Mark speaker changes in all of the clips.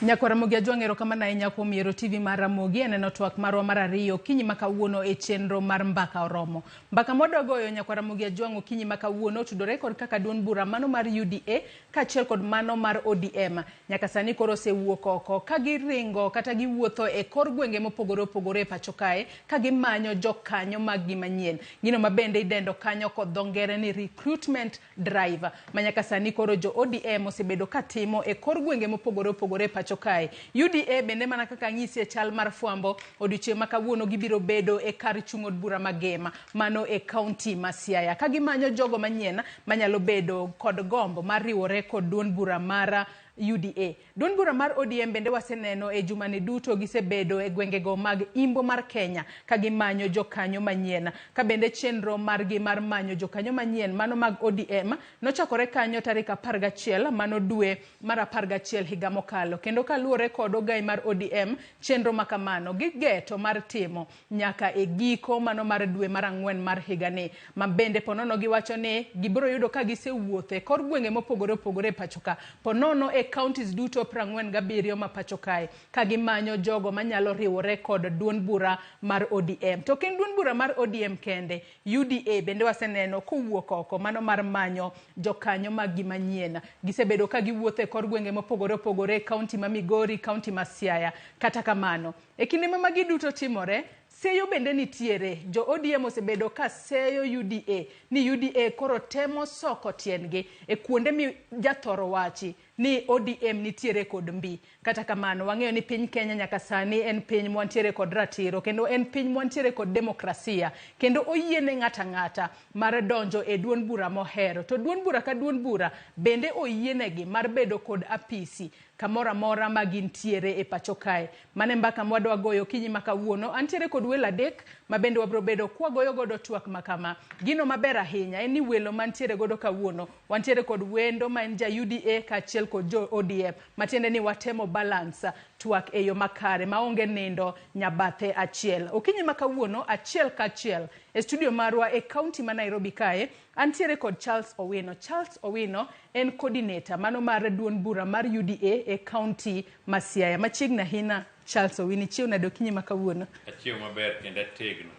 Speaker 1: Nyakwar Ramogi Ajwang' erokamano ahinya kuom yiero TV mar Ramogi. Aneno twak marwa mar ariyo okinyi ma kawuono e chenro mar Mbaka Oromo. Mbaka mwadwa goyo Nyakwar Ramogi Ajwang' okinyi ma kawuono otudore kod kaka duond bura mano mar UDA kaachiel kod mano mar ODM nyaka sani koro osewuok oko ka giringo kata giwuotho e kor gwenge mopogore opogore e pacho kae ka gimanyo jokanyo maggi manyien. Gino ma bende idendo kanyo kod dho ngere ni recruitment drive ma nyaka sani koro jo ODM osebedo ka timo e kor gwenge mopogore opogore e pacho kae. UDA bende mana kaka anyisi e chal mar fwambo odiochieng' ma kawuono gibiro bedo e kar chung' od bura ma Gem mano e kaunti ma Siaya ka gimanyo jogo manyien manyalo bedo kod gombo mar riwore kod duond bura mar UDA. Duond bura mar ODM bende waseneno e jumani duto gisebedo e gwengego mag imbo mar Kenya ka gimanyo jokanyo manyien. Ka bende chenro margi mar manyo jokanyo manyien mano mag ODM nochakore kanyo tarik 11 mano dwe mar 11 higa mokalo. Kendo kaluwore kod ogai mar ODM, chenro makamano gigeto mar timo nyaka e giko mano mar dwe mar ang'wen mar higani. Ma bende ponono giwacho ni gibiro yudo ka gisewuotho e kor gwenge mopogore opogore e pacho ka. Ponono e counties duto 47 ma pacho kae ka gimanyo jogo manyalo riwore kod duond bura mar ODM. To ok en duond bura mar ODM kende, UDA bende waseneno kowuok oko mano mar manyo jokanyo maggi manyien. Gisebedo ka giwuotho e kor gwenge mopogore opogore e kaunti ma Migori, kaunti ma Siaya. Kata kamano, e kinde ma magi duto timore, seyo bende nitiere. Jo ODM osebedo ka seyo UDA ni UDA koro temo soko tiendgi e kuonde mi jathoro wachi ni ODM nitiere kod mbi. Kata kamano, wang'eyo ni piny Kenya nyaka sani en piny mwantiere kod ratiro kendo en piny mwantiere kod demokrasia kendo oyiene ng'ato ang'ata mar donjo e duond bura mohero. To duond bura ka duond bura bende oyienegi mar bedo kod apisi kamoro amora ma gintiere e pacho kae. Mano e mbaka mwadwa goyo okinyi ma kawuono. Antiere kod welo adek ma bende wabiro bedo kwagoyo godo twak ma kama. Gino maber ahinya en ni welo mantiere godo kawuono, wantiere kod wendo ma en ja UDA kaachiel kod jo ODM. Matiende ni watemo balance twak e yo makare maonge nindo nyabathe achiel. Okinyi ma kawuono achiel kachiel e studio marwa e kaunti ma Nairobi kae, antiere kod Charles Owino. Charles Owino en coordinator mano mar duond bura mar UDA e kaunti ma Siaya. Machiegni ahinya Charles Owino, ichiew nade okinyi ma kawuono?
Speaker 2: Achiew maber kendo ategno.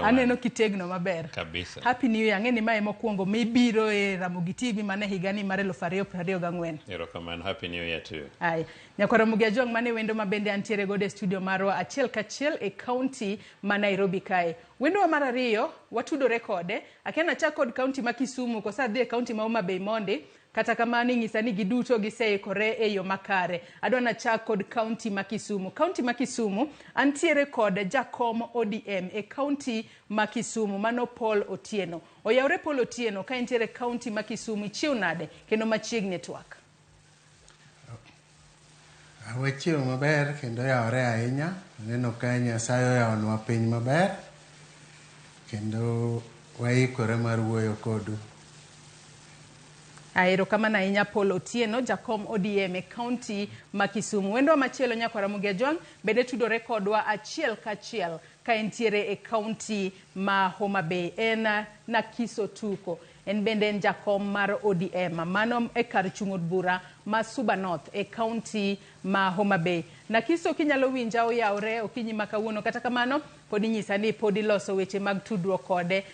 Speaker 1: Aneno kitegno maber.
Speaker 2: Kabisa.
Speaker 1: Happy New Year. Ang'e ni mae mokwongo mibiro e Ramogi TV mana e higani mar 2024.
Speaker 2: Erokamano. Happy New Year to you.
Speaker 1: Ai. Nyakwar Ramogi Ajwang' mane wendo ma bende antiere godo e studio marwa achiel kachiel e kaunti ma Nairobi kae. Wendowa mar ariyo watudore kode. Akia nachak kod kaunti ma Kisumu koso adhi e kaunti ma Homa Bay mondi. Kata kamano inyisa ni giduto giseikore e yo makare. Adwa nachak kod kaunti ma Kisumu. Kaunti ma Kisumu antiere kod jakom ODM e kaunti ma Kisumu mano Paul Otieno. Oyawre Paul Otieno ka intiere e kaunti ma Kisumu ichiew nade kendo machiegni e twak.
Speaker 3: Wachiew maber kendo oyawore ahinya. Aneno ka Nyasaye oyawonwa piny maber kendo waikore mar wuoyo kodu.
Speaker 1: Erokamano ahinya Paul Otieno, jakom ODM e kaunti ma Kisumu. Wendwa machielo Nyakwar Ramogi Ajwang' bende tudore kodwa achiel kachiel ka entiere e kaunti ma Homa Bay. En Nakiso Tuko. En bende en jakom mar ODM mano e kar chung' od bura ma Suba North e kaunti ma Homa Bay. Nakiso kinyalo winja oyawre okinyi ma kawuono kata kamano pod inyisa ni pod iloso weche mag tudruok kode.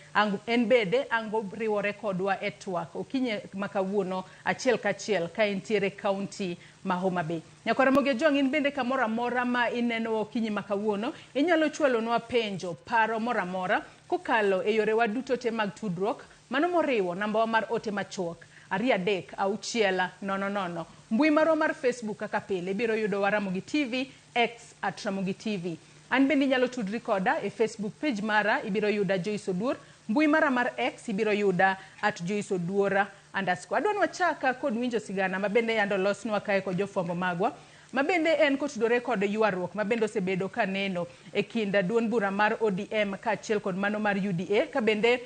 Speaker 1: En bende ango riwore kodwa e twak okinyi ma kawuono achiel kachiel ka entiere kaunti ma Homa Bay. Nyakwar Ramogi Ajwang' in bende kamoro amora ma inenowa okinyi ma kawuono inyalo chwalonwa penjo, paro moro amora kokalo e yorewa duto te mag tudruok mano moriwo nambawa mar ote machuok 2 3 6 0 0. Mbui marwa mar Facebook kaka pile ibiro yudowa Ramogi TV, X at Ramogi TV. An bende inyalo tudri koda e Facebook page mara ibiro yuda Joyce Oduor, mbui mara mar X ibiro yuda at Joyce Oduor underscore. Adwa ni wachak kod winjo sigana ma bende yando losnwa kae kod jofwambo magwa ma bende en kotudore kod ywaruok ma bende osebedo ka neno e kind duond bura mar ODM kaachiel kod mano mar UDA ka bende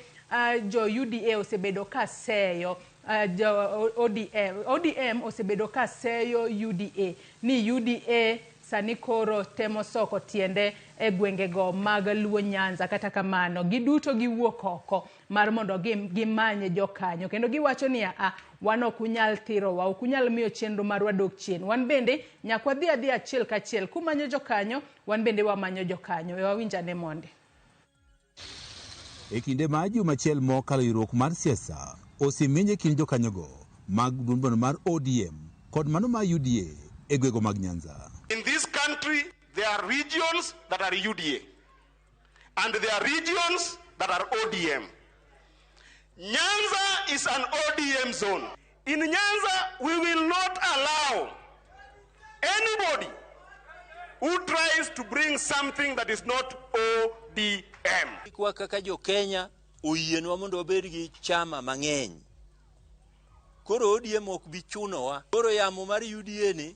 Speaker 1: jo UDA osebedo ka seyo jo ODM, ODM osebedo ka seyo UDA ni UDA sani koro temo soko tiende e gwengego mag Luo Nyanza. Kata kamano giduto giwuok oko mar mondo gimany jokanyo kendo giwacho ni a wan ok unyal thirowa, ok unyal miyo chenro marwa dok chien, wan bende nyaka wadhi adhiya achiel kachiel kumanyo jokanyo, wan bende wamanyo jokanyo. We wawinj ane mondi.
Speaker 4: E kinde ma juma achiel mokalo, ywaruok mar siasa osemenyo e kind jokanyogo mag duond mar ODM kod mano mar UDA e gwego mag Nyanza.
Speaker 5: In this country, there are regions that are UDA and there are regions that are ODM. Nyanza is an ODM zone. In Nyanza, we will not allow anybody who tries to bring something that is not ODM.
Speaker 6: Kwa kaka jo Kenya oyienwa mondo wabed gi chama mang'eny. Koro ODM ok bi chunowa. Koro yamo mar UDA ni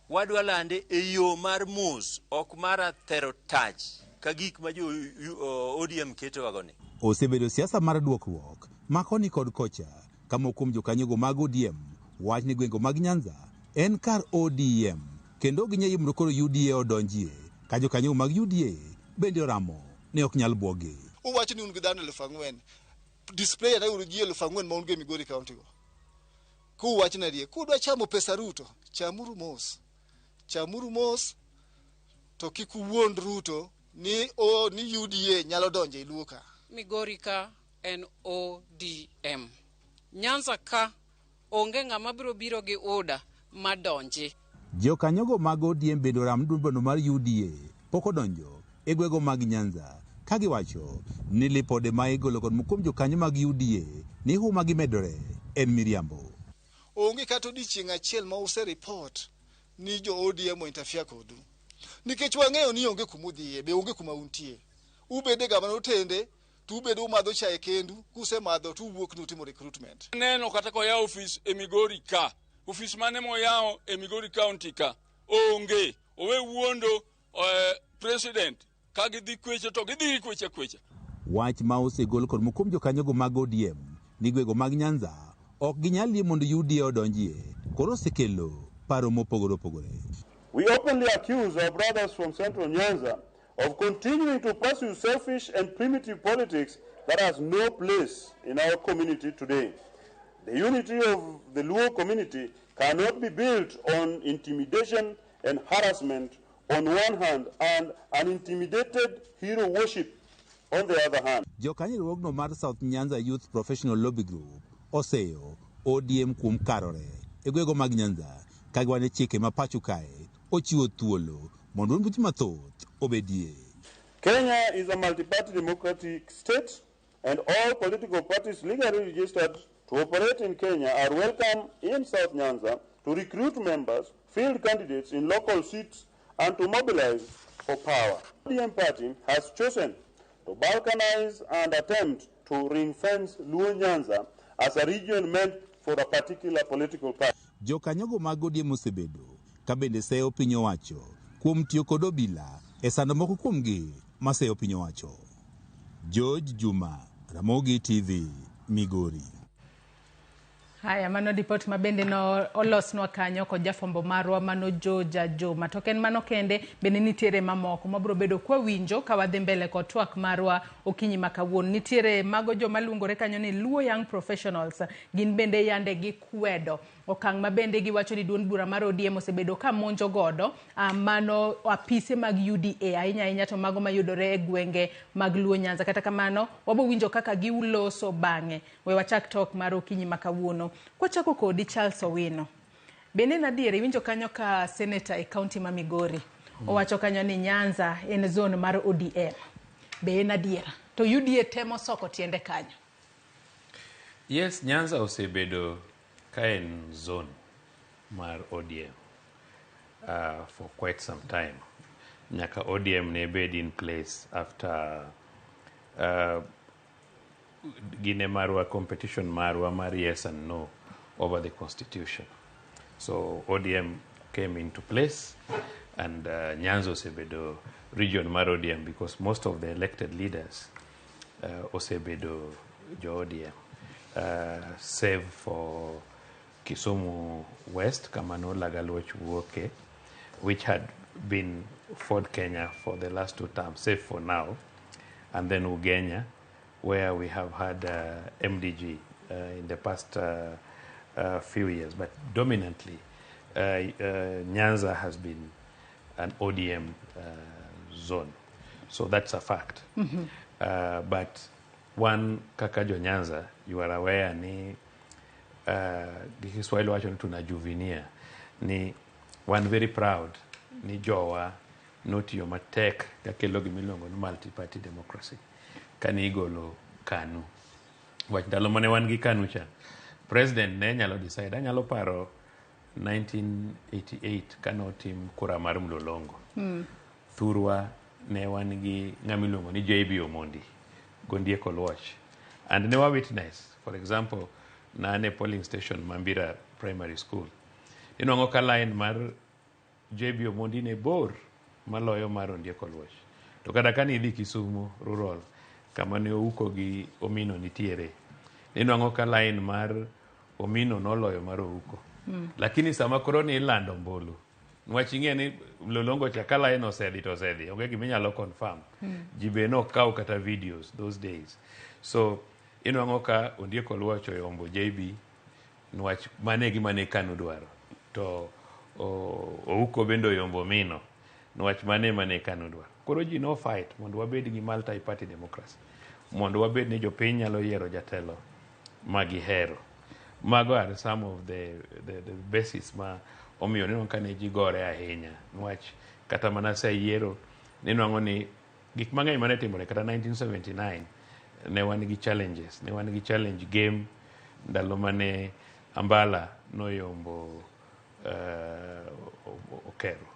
Speaker 6: wadwa lande e yo mar mos, ok mar athero tach ka gik ma jo ODM ketowago ni.
Speaker 4: Osebedo siasa mar duokruok ma koni kod kocha ka moko kuom jokanyogo mag ODM wach ni gwenge mag Nyanza en kar ODM kendo ok ginyal yie mondo koro UDA odonjie ka jokanyogo mag UDA bende oramo ni ok nyal buogi.
Speaker 7: Uwacho ni un gi dhano 4,000. Display ane uru ji 4,000 ma un go e Migori County go. Kuwacho na adier, kudwa chamo pesa Ruto, chamuru mos. Chamuru mos to kik uwuond Ruto ni, o, ni UDA nyalo donjo e Luo ka.
Speaker 8: Migori ka en ODM. Nyanza ka onge ng'ama biro biro gi UDA madonji.
Speaker 4: Jokanyogo mag ODM bende oramo ni duond mar UDA pok odonjo e gwego mag Nyanza ka giwacho ni lipode ma igolo kod moko kuom jokanyo mag UDA ni huma gimedore en miriambo.
Speaker 7: Onge kata odiechieng' achiel ma use report ni jo ODM o interfere kodu. Nikech wang'eyo ni onge kuma udhiye, be onge kuma untie. Ubede ga mana otende, to ubedo umadho chae kendu, kusemadho to uwuok ni utimo recruitment.
Speaker 9: Neno kata koyawo ofis e Migori ka, ofis mane moyawo e Migori County ka, onge. Owe wuondo president ka gidhi kweche to gidhi kweche kweche.
Speaker 4: Wach ma osegol kod moko kuom jokanyogo mag ODM ni gwego mag Nyanza ok ginyal yie mondo UDA odonjie koro osekelo paro mopogore opogore.
Speaker 5: We openly accuse our brothers from Central Nyanza of continuing to pursue selfish and primitive politics that has no place in our community today. The unity of the Luo community cannot be built on intimidation and harassment on one hand and an intimidated hero worship on the other hand.
Speaker 4: Jokanyo riwruogno mar South Nyanza Youth Professional Lobby Group oseyo ODM kuom karore e gwego mag Nyanza ka giwacho ni chike ma pacho kae ochiwo thuolo mondo duond buche mathoth obedie.
Speaker 5: Kenya is a multi-party democratic state and all political parties legally registered to operate in Kenya are welcome in South Nyanza to recruit members, field candidates in local seats and to mobilize for power. The ODM party has chosen to balkanize and attempt to ring-fence Luo Nyanza as a region meant for a particular political party.
Speaker 4: Jokanyogo mag ODM osebedo ka bende seyo piny owacho kuom tiyo kod obila e sando moko kuomgi maseyo piny owacho. George Juma, Ramogi TV, Migori.
Speaker 1: Haya, mano ripot ma bende no olosnwa kanyo kod jafwambo marwa mano Joja Joma. To ok en mano kende, bende nitiere mamoko mabiro bedo kwawinjo ka wadhi mbele kod twak marwa okinyi ma kawuono. Nitiere mago joma luongore kanyo ni Luo Young Professionals, gin bende yande gikwedo okang' ma bende giwacho ni duond bura mar ODM osebedo ka monjo godo mano apise mag UDA ahinya ahinya to mago mayudore e gwenge mag Luo Nyanza. Kata kamano wabo winjo kaka giloso bang'e. We wachak talk mar okinyi ma kawuono. Kwachako kodi Charles Owino. Bende en adier iwinjo kanyo ka senator e county ma Migori owacho kanyo ni Nyanza en zone mar ODM. Be en adier? To UDA temo soko tiende kanyo.
Speaker 2: Yes, Nyanza osebedo ka en zone mar ODM for quite some time. Nyaka ODM ne bed in place after gine marwa competition marwa mar yes and no over the constitution. So ODM came into place and Nyanza osebedo region mar ODM because most of the elected leaders osebedo jo ODM, save for Kisumu West, kama no Laga Luoch wuoke, which had been Ford Kenya for the last two terms, save for now, and then Ugenya, where we have had MDG in the past few years. But dominantly, Nyanza has been an ODM zone. So that's a fact. But one kaka jo Nyanza, you are aware ni gi Kiswahili wacho ni tunajivunia ni wan very proud ni jowa notiyo matek kakelo gimiluongo ni multi-party democracy kane igolo KANU. Wach ndalo mane wan gi KANU cha, president ne nyalo decide. Anyalo paro 1988 kane otim kura mar mlolongo. Thurwa ne wan gi ng'ama iluongo ni JB Omondi Gondiek Oluoch. And ne wa witness, for example, na e polling station Mambira Primary School. Inwang'o ka line mar JB Omondi ne bor maloyo mar Ondiek Oluoch. To kata kane idhi Kisumu rural, kama ne Ouko gi Omino nitiere, inwang'o ka line mar Omino noloyo mar Ouko. Lakini sama koro ni ilando ombulu, nwach ing'e ni mlolongo cha ka line osedhi to osedhi, onge giminyalo confirm. Ji be nok kaw kata videos those days. So inwang'o ka Ondiek Oluoch oyombo JB nwach mane e gima ne KANU dwaro. To Ouko bende oyombo Omino nwach mane ema ne KANU dwaro. Koro ji no fight mondo wabed gi multi-party democracy. Mondo wabed ni jopiny nyalo yiero jatelo ma gihero. Mago are some of the basis ma omiyo ninwang'o ka ne ji gore ahinya. Nwach kata mana sa yiero ninwang'o ni gik mang'eny mane timore kata 1979 ne wan gi challenges. Ne wan gi challenge game ndalo mane Ambala noyombo Okero.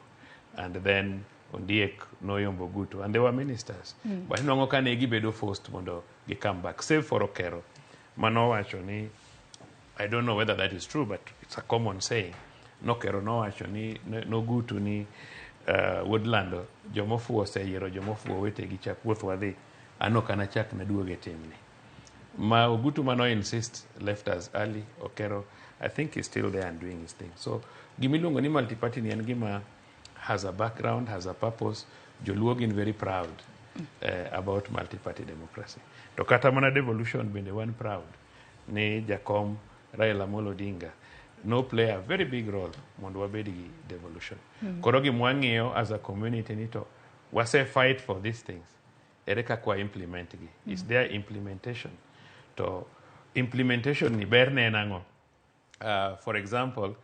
Speaker 2: And then Ondiek noyombo Guto. And they were ministers. But inwang'o ka ne gibedo forced mondo gi come back. Save for Okero. Manowacho ni, I don't know whether that is true, but it's a common saying. Nokero nowacho ni nogutu ni wuod Lando, jomofuwo oseyiero jomofuwo wetegi chak wuoth wadhi, an ok anachak naduog e timni. Ma Ogutu mano insist left us early. Okero, I think he's still there and doing his thing. So gimiluongo ni multi-party ni en gima has a background, has a purpose. Joluo gin very proud about multi-party democracy. To kata mana devolution bende wan proud ni Jakom Raila Amolo Odinga no play a very big role mondo wabed gi devolution. Koro gima wang'iyo as a community ni to wase fight for these things. Ere kaka wa implement gi? Is there implementation? To implementation ni ber ne en ang'o? For example,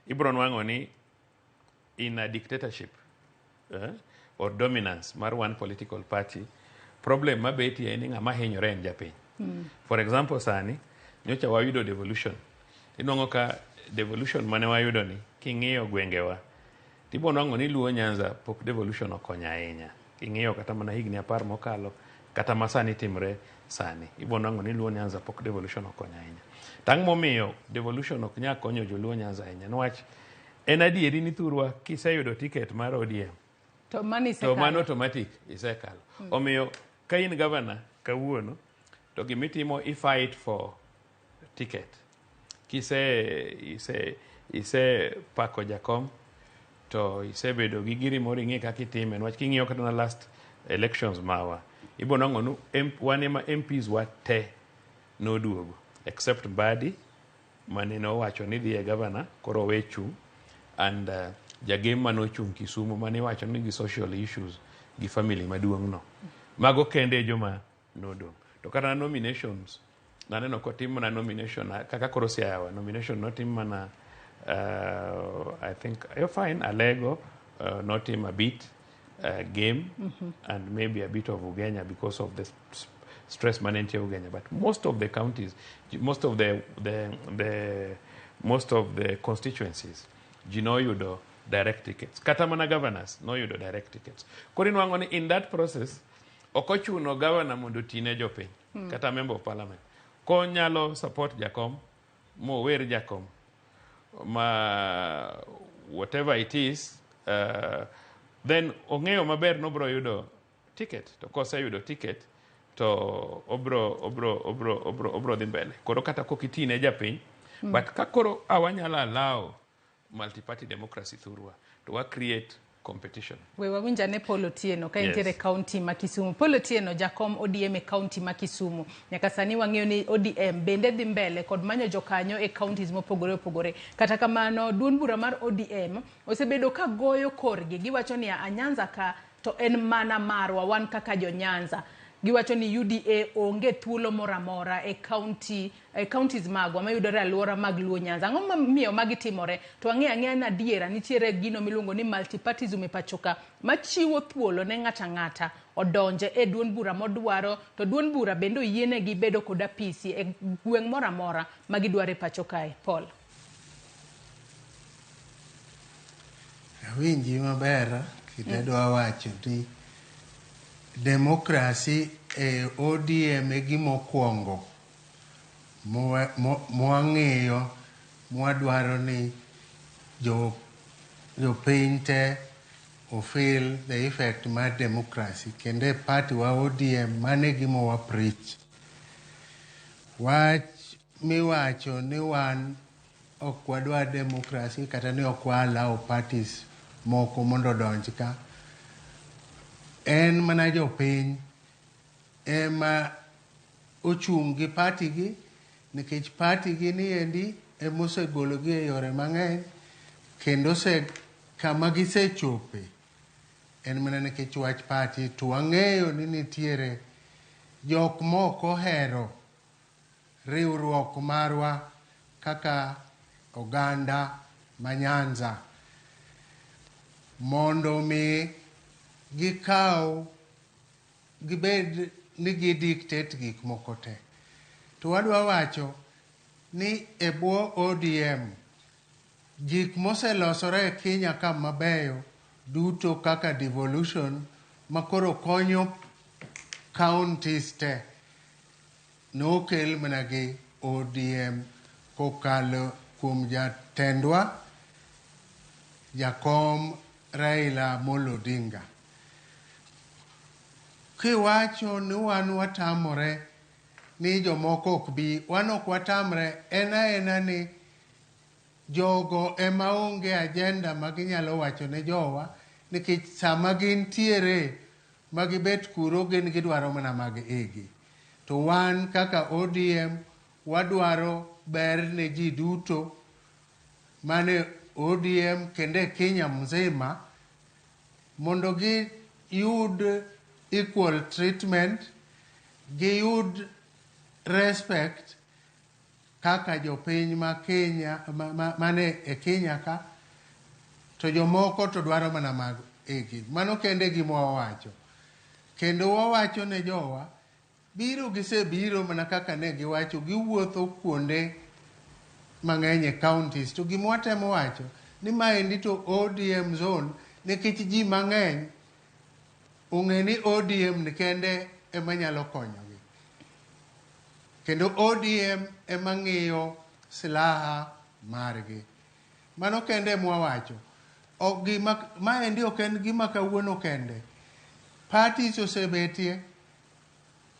Speaker 2: ibro nwang'o ni in a dictatorship or dominance mar one political party, problem mabetie en ni ng'ama hinyore en japiny. For example, sani nyocha wayudo devolution. Inwang'o ka devolution mane wayudo ni king'iyo gwengewa tibo nwang'o ni Luo Nyanza pok devolution okonyo ahinya. King'iyo kata mana higni 10 mokalo kata ma sani timre sani, ibo nwang'o ni Luo Nyanza pok devolution okonyo ahinya. Tang' momiyo devolution ok nyal konyo joluo Nyanza ahinya niwach en adieri ni thurwa kiseyudo ticket mar ODM
Speaker 1: To mano
Speaker 2: to
Speaker 1: isekalo.
Speaker 2: Mano automatic isekalo. Omiyo ka in governor kawuono to gimitimo i fight for ticket. Kise ise pako jakom to isebedo gi giri moro ing'e kaka itime niwach king'iyo kata na last elections mawa ibo nwang'o ni wan ema MPs wa te noduogo except Mbadi mane nowacho ni dhi e governor koro owe chung' and jagem manochung' Kisumu mane iwacho ni gi social issues gi family maduong' no mago kende e joma nodong'. To kata nominations naneno kotim mana nomination kaka koro Siaya nomination notim mana I think you're fine Alego notim a bit game and maybe a bit of Ugenya because of the stress mane nitie Ugenya, but most of the counties, most of the constituencies ji noyudo direct tickets, kata mana governors noyudo direct tickets. Koro inwang'o ni in that process ok ochuno governor mondo otine jopiny kata member of parliament konyalo support jakom mower jakom ma whatever it is, then ong'eyo maber nobro yudo ticket. To koseyudo ticket to To obro dhi mbele. Koro kata kok itine japiny, but ka koro awanyalo allow multi-party democracy thurwa, to wa create competition.
Speaker 1: We wawinj ane Paul Otieno ka entiere kaunti ma Kisumu. Paul Otieno, jakom ODM e kaunti ma Kisumu. Nyaka sani wang'eyo ni ODM bende dhi mbele kod manyo jokanyo e counties mopogore opogore. Kata kamano, duond bura mar ODM osebedo ka goyo korgi. Giwacho ni a Nyanza ka to en mana marwa wan kaka jo Nyanza. Giwacho ni UDA onge thuolo moro amora e county e counties magwa mayudore e alwora mag Luo Nyanza. Ang'o mamiyo magi timore? To wang'eyo ang'eya ni adiera nitiere gino miluongo ni multipartyism e pacho ka machiwo thuolo ne ng'ato ang'ata odonje e duond bura modwaro to duond bura bende oyienegi bedo kod apisi e gweng' moro amora ma gidwaro e pacho kae. Paul.
Speaker 3: Awinji maber kendo adwa wacho ni demokrasi e ODM e gima okwongo mwang'iyo mwadwaro ni jopiny te o feel the effect mar democracy kendo e party wa ODM mano e gima wa preach. Wach miwacho ni wan ok wadwar democracy kata ni ok wa allow parties moko mondo odonj ka en mana jopiny ema ochung' gi party gi nikech party gi ni endi emosegologi e yore mang'eny kendo ose kama gisechope en mana nikech wach party to wang'eyo ni nitiere jok mok ohero riwruok marwa kaka oganda ma Nyanza mondo mi gikaw gibed ni gi dictate gik moko te. To wadwa wacho ni e bwo ODM gik moselosore e Kenya ka mabeyo duto kaka devolution makoro konyo counties te nokel mana gi ODM kokalo kuom jatendwa jakom Raila Amolo Odinga. Kiwacho ni wan watamore ni jomoko ok bi, wan ok watamre, en aena ni jogo ema onge agenda ma ginyalo wacho ne jowa nikech sama gintiere ma gibet kuro gin gidwaro mana mag igi. To wan kaka ODM wadwaro ber ne ji duto mane ODM kendo e Kenya mzima mondo giyud equal treatment, giyud respect kaka jopiny ma Kenya mane e Kenya ka to jomoko to dwaro mana mag igi. Mano kende e gima wawacho. Kendo wawacho ne jowa biro gisebiro mana kaka ne giwacho giwuotho kuonde mang'eny e counties to gima watemo wacho ni maendi to ODM zone nikech ji mang'eny ong'e ni ODM ni kende ema nyalo konyogi. Kendo ODM ema ng'iyo silaha margi. Mano kende ema wawacho. Ok gima maendi ok en gima kawuono kende. Parties osebetie.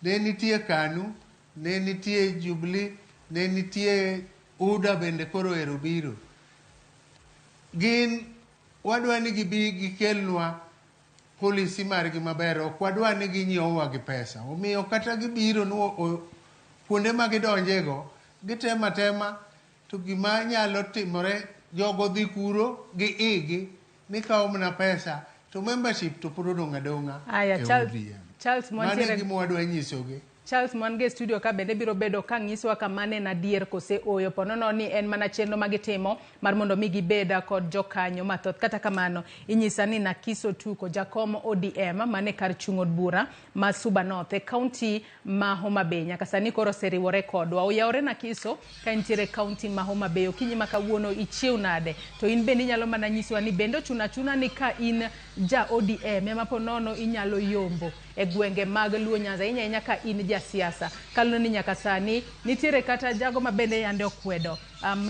Speaker 3: Ne nitie KANU, ne nitie Jubilee, ne nitie UDA bende koro ero biro. Gin wadwa ni gibi gikelnwa policy margi maber, ok wadwa ni ginyiewwa gi pesa. Omiyo kata gibiro kuonde ma gidonjego, gitemo atema to gima nyalo timore jogo dhi kuro gi igi ni kawo mana pesa to membership to pod odong' adong'a
Speaker 1: Aya,
Speaker 3: e
Speaker 1: Charles,
Speaker 3: ODM.
Speaker 1: Charles
Speaker 3: Mano e
Speaker 1: mwantiere
Speaker 3: gima wadwa nyisogi.
Speaker 1: Charles Mwangi e studio ka bende biro bedo ka nyisowa ka mano en adier kose ooyo ponono ni en mana chenro ma gitimo mar mondo mi gibed kod jokanyo mathoth. Kata kamano inyisa ni Nakiso Tuko jakom ODM mane kar chung' od bura ma Suba North e kaunti ma Homa Bay nyaka sani koro oseriwore kodwa. Oyawore Nakiso ka intiere e kaunti ma Homa Bay okinyi ma kawuono ichiew nade? To in bende inyalo mana nyisowa ni bende ochuno achuna ni ka in ja ODM ema ponono inyalo yombo e gwenge mag Luo Nyanza ahinya ahinya ka in jasiasa. Kaluwore ni nyaka sani nitiere kata jago ma bende yande okwedo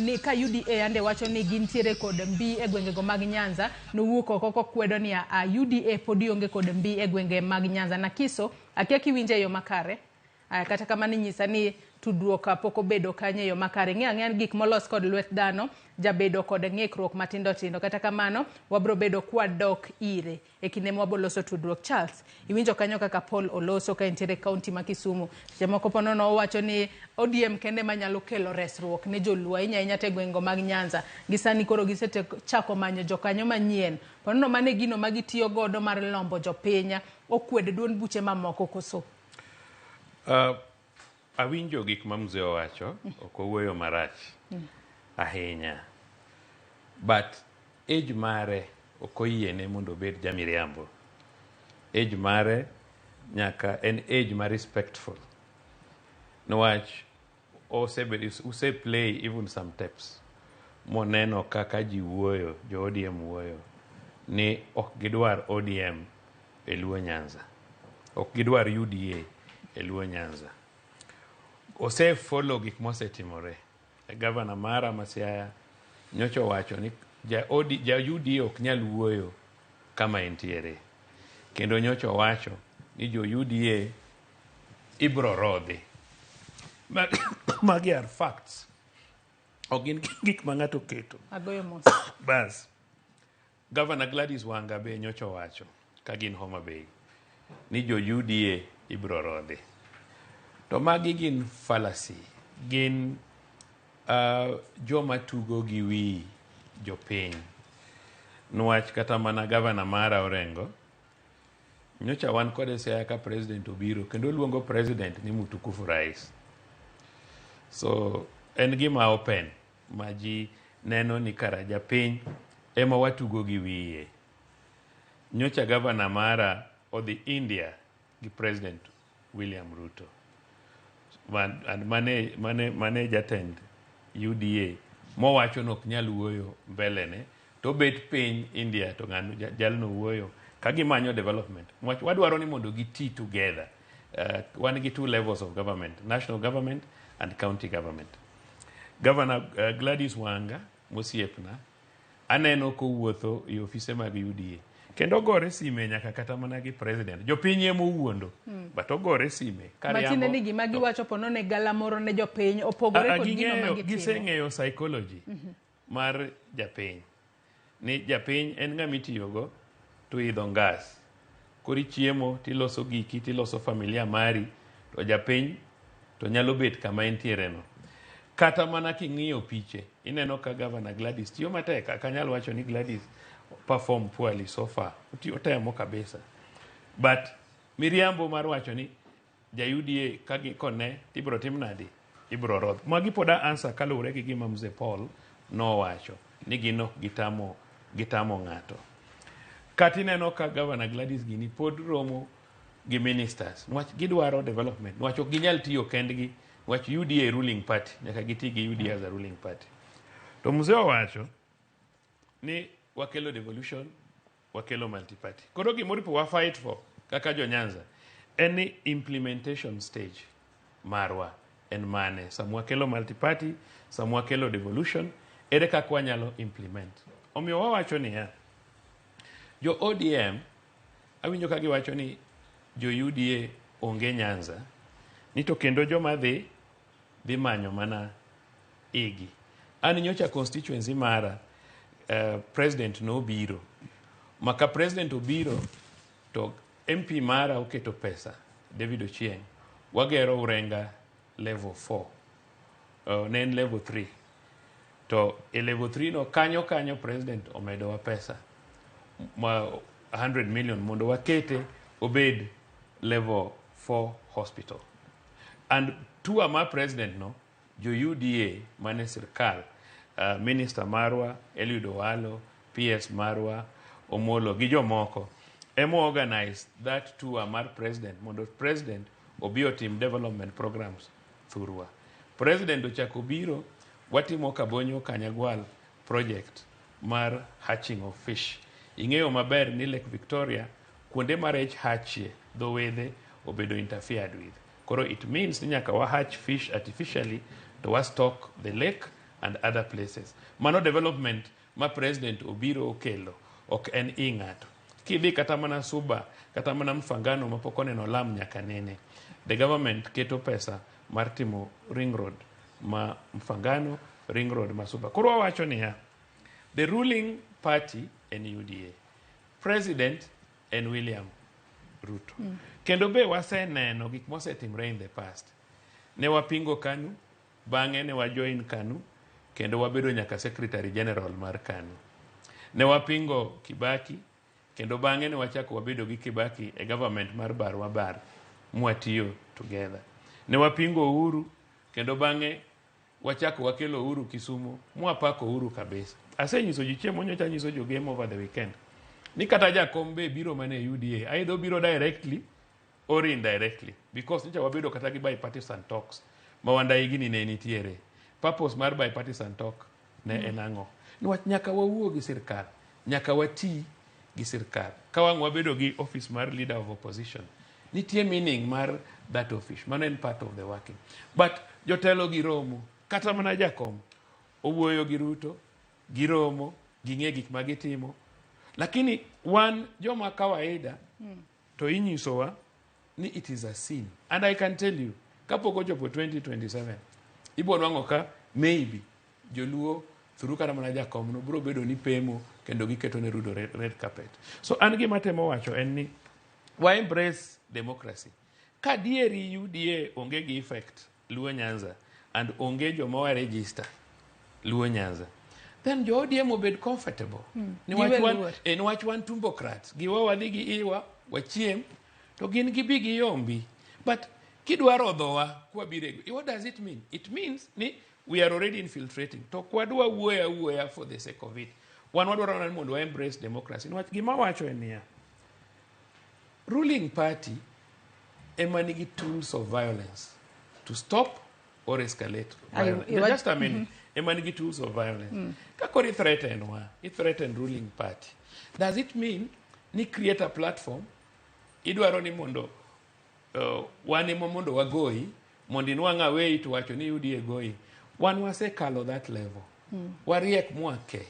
Speaker 1: ni ka UDA yande wacho ni gintiere kod mbi e gwengego mag Nyanza nowuok oko kokwedo ni a UDA podi onge kod mbi e gwenge mag Nyanza. Nakiso Akia kiwinje e yo makare. Aya, kata kamano inyisa ni tudruok pok obedo kanyo e yo makare. Ng'e ang'eya ni gik molos kod lwet dhano jabedo kod ng'ikruok matindo tindo. Kata kamano, wabro bedo kwadok ire e kinde ma waboloso tudruok. Charles, iwinjo kanyo kaka Paul oloso ka entiere e kaunti ma Kisumu. Seche moko po nono owacho ni ODM kende manyalo kelo resruok ne joluo ahinya ahinya to e gwenge mag Nyanza. Gi sani koro gisechako manyo jokanyo manyien. Po nono mano e gino ma gitiyo godo mar lombo jopiny okwed duond buche mamoko koso?
Speaker 2: Awinjo gik ma mzee owacho, ok owuoyo marach ahinya. But age mare ok oyiene mondo obed jamiriambo. Age mare nyaka en age ma respectful. Niwach use play even some tapes moneno kaka ji wuoyo, jo ODM wuoyo ni ok gidwar ODM e Luo Nyanza. Ok gidwar UDA e Luo Nyanza. Ose follow gik mosetimore. Gavana mara ma Siaya nyocha owacho ni ja UDA ok nyal wuoyo kama entiere. Kendo nyocha owacho ni jo UDA ibro rodhi. Magi are facts. Ok gin gik ma ng'ato oketo.
Speaker 1: Agoyo mos.
Speaker 2: Bas. Governor Gladys Wanga be nyocha owacho ka gin Homa Bay ni jo UDA ibro rodhi. To magi gin fallacy. Gin joma tugo gi wi jopiny. Niwach kata mana gavana mara Orengo, nyocha wan kode Siaya ka president obiro kendo oluongo president ni mtukufu rais. So en gima open ma ji neno ni kara japiny ema watugo gi wiye. Nyocha gavana mara odhi India gi president William Ruto. And mane jatend UDA mowacho ni ok nyal wuoyo mbele ne to bet piny India to ng'ano jalno wuoyo ka gimanyo development. Wach wadwaro ni mondo giti together. Wan gi two levels of government, national government and county government. Governor Gladys Wanga mosiepna aneno kowuotho e ofise mag UDA kendo ogore sime nyaka kata mana gi president. Jopiny ema owuondo but ogore sime
Speaker 1: Matiende ni gima giwacho po nono e galamoro ne jopiny opogore kod gino ma gitimo.
Speaker 2: Giseng'eyo psychology mar japiny ni japiny en ng'ama itiyogo to idho ngas. Koro ichiemo tiloso giki tiloso familia mari to japiny to nyalo bet kama entiere no. Kata mana king'iyo piche ineno ka Governor Gladys tiyo matek. Ok anyal wacho ni Gladys perform poorly so far. Otemo kabisa. But miriambo mar wacho ni ja UDA ka kone tibro tim nadi? Ibro rodh. Magi pod a answer kaluwore gi gima Mzee Paul nowacho ni gin ok gitamo ng'ato. Kata ineno ka Governor Gladys gini pod romo gi ministers niwach gidwaro development niwach ok ginyal tiyo kendgi niwach UDA ruling party nyaka giti gi UDA as a ruling party. To mzee owacho ni wakelo devolution, wakelo multi-party. Koro gimoro wa fight for kaka jo Nyanza en ni implementation stage marwa en mane. Sama wakelo multi-party, sama wakelo devolution, ere kaka wanyalo implement. Omiyo wawacho niya, jo ODM awinjo ka giwacho ni jo UDA onge Nyanza, ni to kendo joma dhi manyo mana igi. An nyocha constituency mara president nobiro. Maka president obiro to MP mara oketo pesa, David Ochieng, wagero Urenga level 4. Ne en level 3. To e level 3 no kanyo president omedowa pesa ma 100 million mondo wakete obed level 4 hospital. And tour ma president no, jo UDA mane sirkal, minister marwa, Eliud Owalo, PS marwa, Omolo gi jomoko, ema organize that tour mar president mondo president obi otim development programs thurwa. President ochako biro, watimo Kabonyo Kanyagwal project mar hatching of fish. Ing'eyo maber ni Lake Victoria kuonde ma rech hatchie dho wedhe obedo interfered with. Koro it means ni nyaka wa hatch fish artificially to wa stock the lake and other places. Mano development ma president obiro okelo ok en i ng'ato. Kidhi kata mana Suba, kata mana Mfangano mapok oneno lam nyaka nene. The government keto pesa mar timo ring road ma Mfangano, ring road ma Suba. Koro wawacho niya, the ruling party en UDA. President en William Ruto. Kendo be waseneno gik mosetimre in the past. Ne wapingo KANU, bang'e ne wajoin KANU, kendo wabedo nyaka Secretary General mar KANU. Ne wapingo Kibaki, kendo bang'e ne wachako wabedo gi Kibaki e government mar bar wa bar, mwatiyo together. Ne wapingo Uhuru, kendo bang'e wachako wakelo Uhuru Kisumu, mwapako Uhuru kabisa. Asenyiso ji chieng' monyocha nyiso jo game over the weekend. Ni kata jakom be biro mana e UDA, either obiro directly or indirectly because nyocha wabedo kata gi bipartisan talks ma Wandayi gini ne nitiere. Purpose mar bipartisan talk ne en ang'o? Niwach nyaka wawuo gi sirkal, nyaka wati gi sirkal. Ka wang' wabedo gi office mar leader of opposition, nitie meaning mar that office. Mano en part of the working. But jotelo gi romo, kata mana jakom owuoyo gi Ruto, giromo, ging'e gik ma gitimo. Lakini wan joma kawaida to inyisowa ni it is a sin. And I can tell you, kapok ochopo 2027, ibo nwang'o ka maybe joluo through kata mana jakom no biro bedo ni pemo kendo giketo ne Ruto red carpet. So an gima temo wacho en ni wa embrace democracy. Ka dieri UDA onge gi effect Luo Nyanza and onge joma wa register Luo Nyanza, then jo ODM obed comfortable. Niwach
Speaker 1: Giwe
Speaker 2: wan,
Speaker 1: luor.
Speaker 2: Niwach wan tumbocrats. Giwa wadhi gi iwa, wachiem, to gin gibi giyombi. But kidwaro dhowa kwabire, what does it mean? It means ni we are already infiltrating. To kwadwa wuoyo awuoya for the sake of it. Wan wadwaro ni mondo wa embrace democracy. Niwach gima wacho en niya, ruling party ema nigi tools of violence to stop or escalate violence. Just a minute. Ema nigi tools of violence. Ka koro i threaten wa, i threaten ruling party. Does it mean ni create a platform idwaro ni mondo wan ema mondo wagoyi mondo inwang' away to wacho ni UDA goyi. Wan wasekalo that level. Wariek mwake.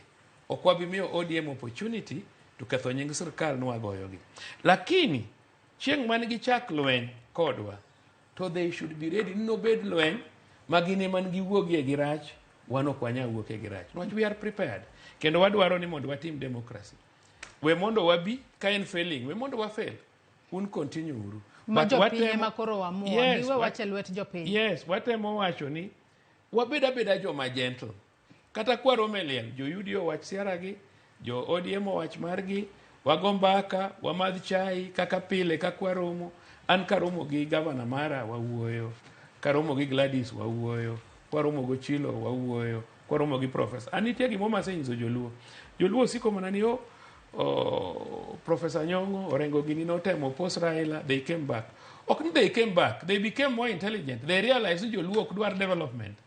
Speaker 2: Ok wabi miyo ODM opportunity to ketho nying sirkal nwagoyogi. Lakini chieng' man gichak lweny kodwa to they should be ready ni nobed lweny ma gin ema giwuogie gi rach wan ok wanyal wuokie gi rach niwach we are prepared kendo wadwaro ni mondo watim democracy we mondo wabi ka en failing we mondo wa fail un continue uru
Speaker 1: Ma
Speaker 2: But
Speaker 1: jopiny ema koro amua.
Speaker 2: Yes,
Speaker 1: Giwe wach e lwet jopiny.
Speaker 2: Yes, watemo wacho ni wabed abeda joma gentle. Kata kwaromo e liel, jo UDA owach siaragi, jo ODM owach margi, wago mbaka, wamadh chai kaka pile kaka waromo. An karomo gi gavana mara wawuoyo, karomo gi Gladys wawuoyo, kwaromo go Chilo wawuoyo, kwaromo gi professor. An nitie gimoro masenyiso joluo. Joluo siko mana ni oh, Professor Nyong'o, Orengo gini notemo post Raila, they came back. Ok ni they came back, they became more intelligent. They realized ni joluo ok dwar development.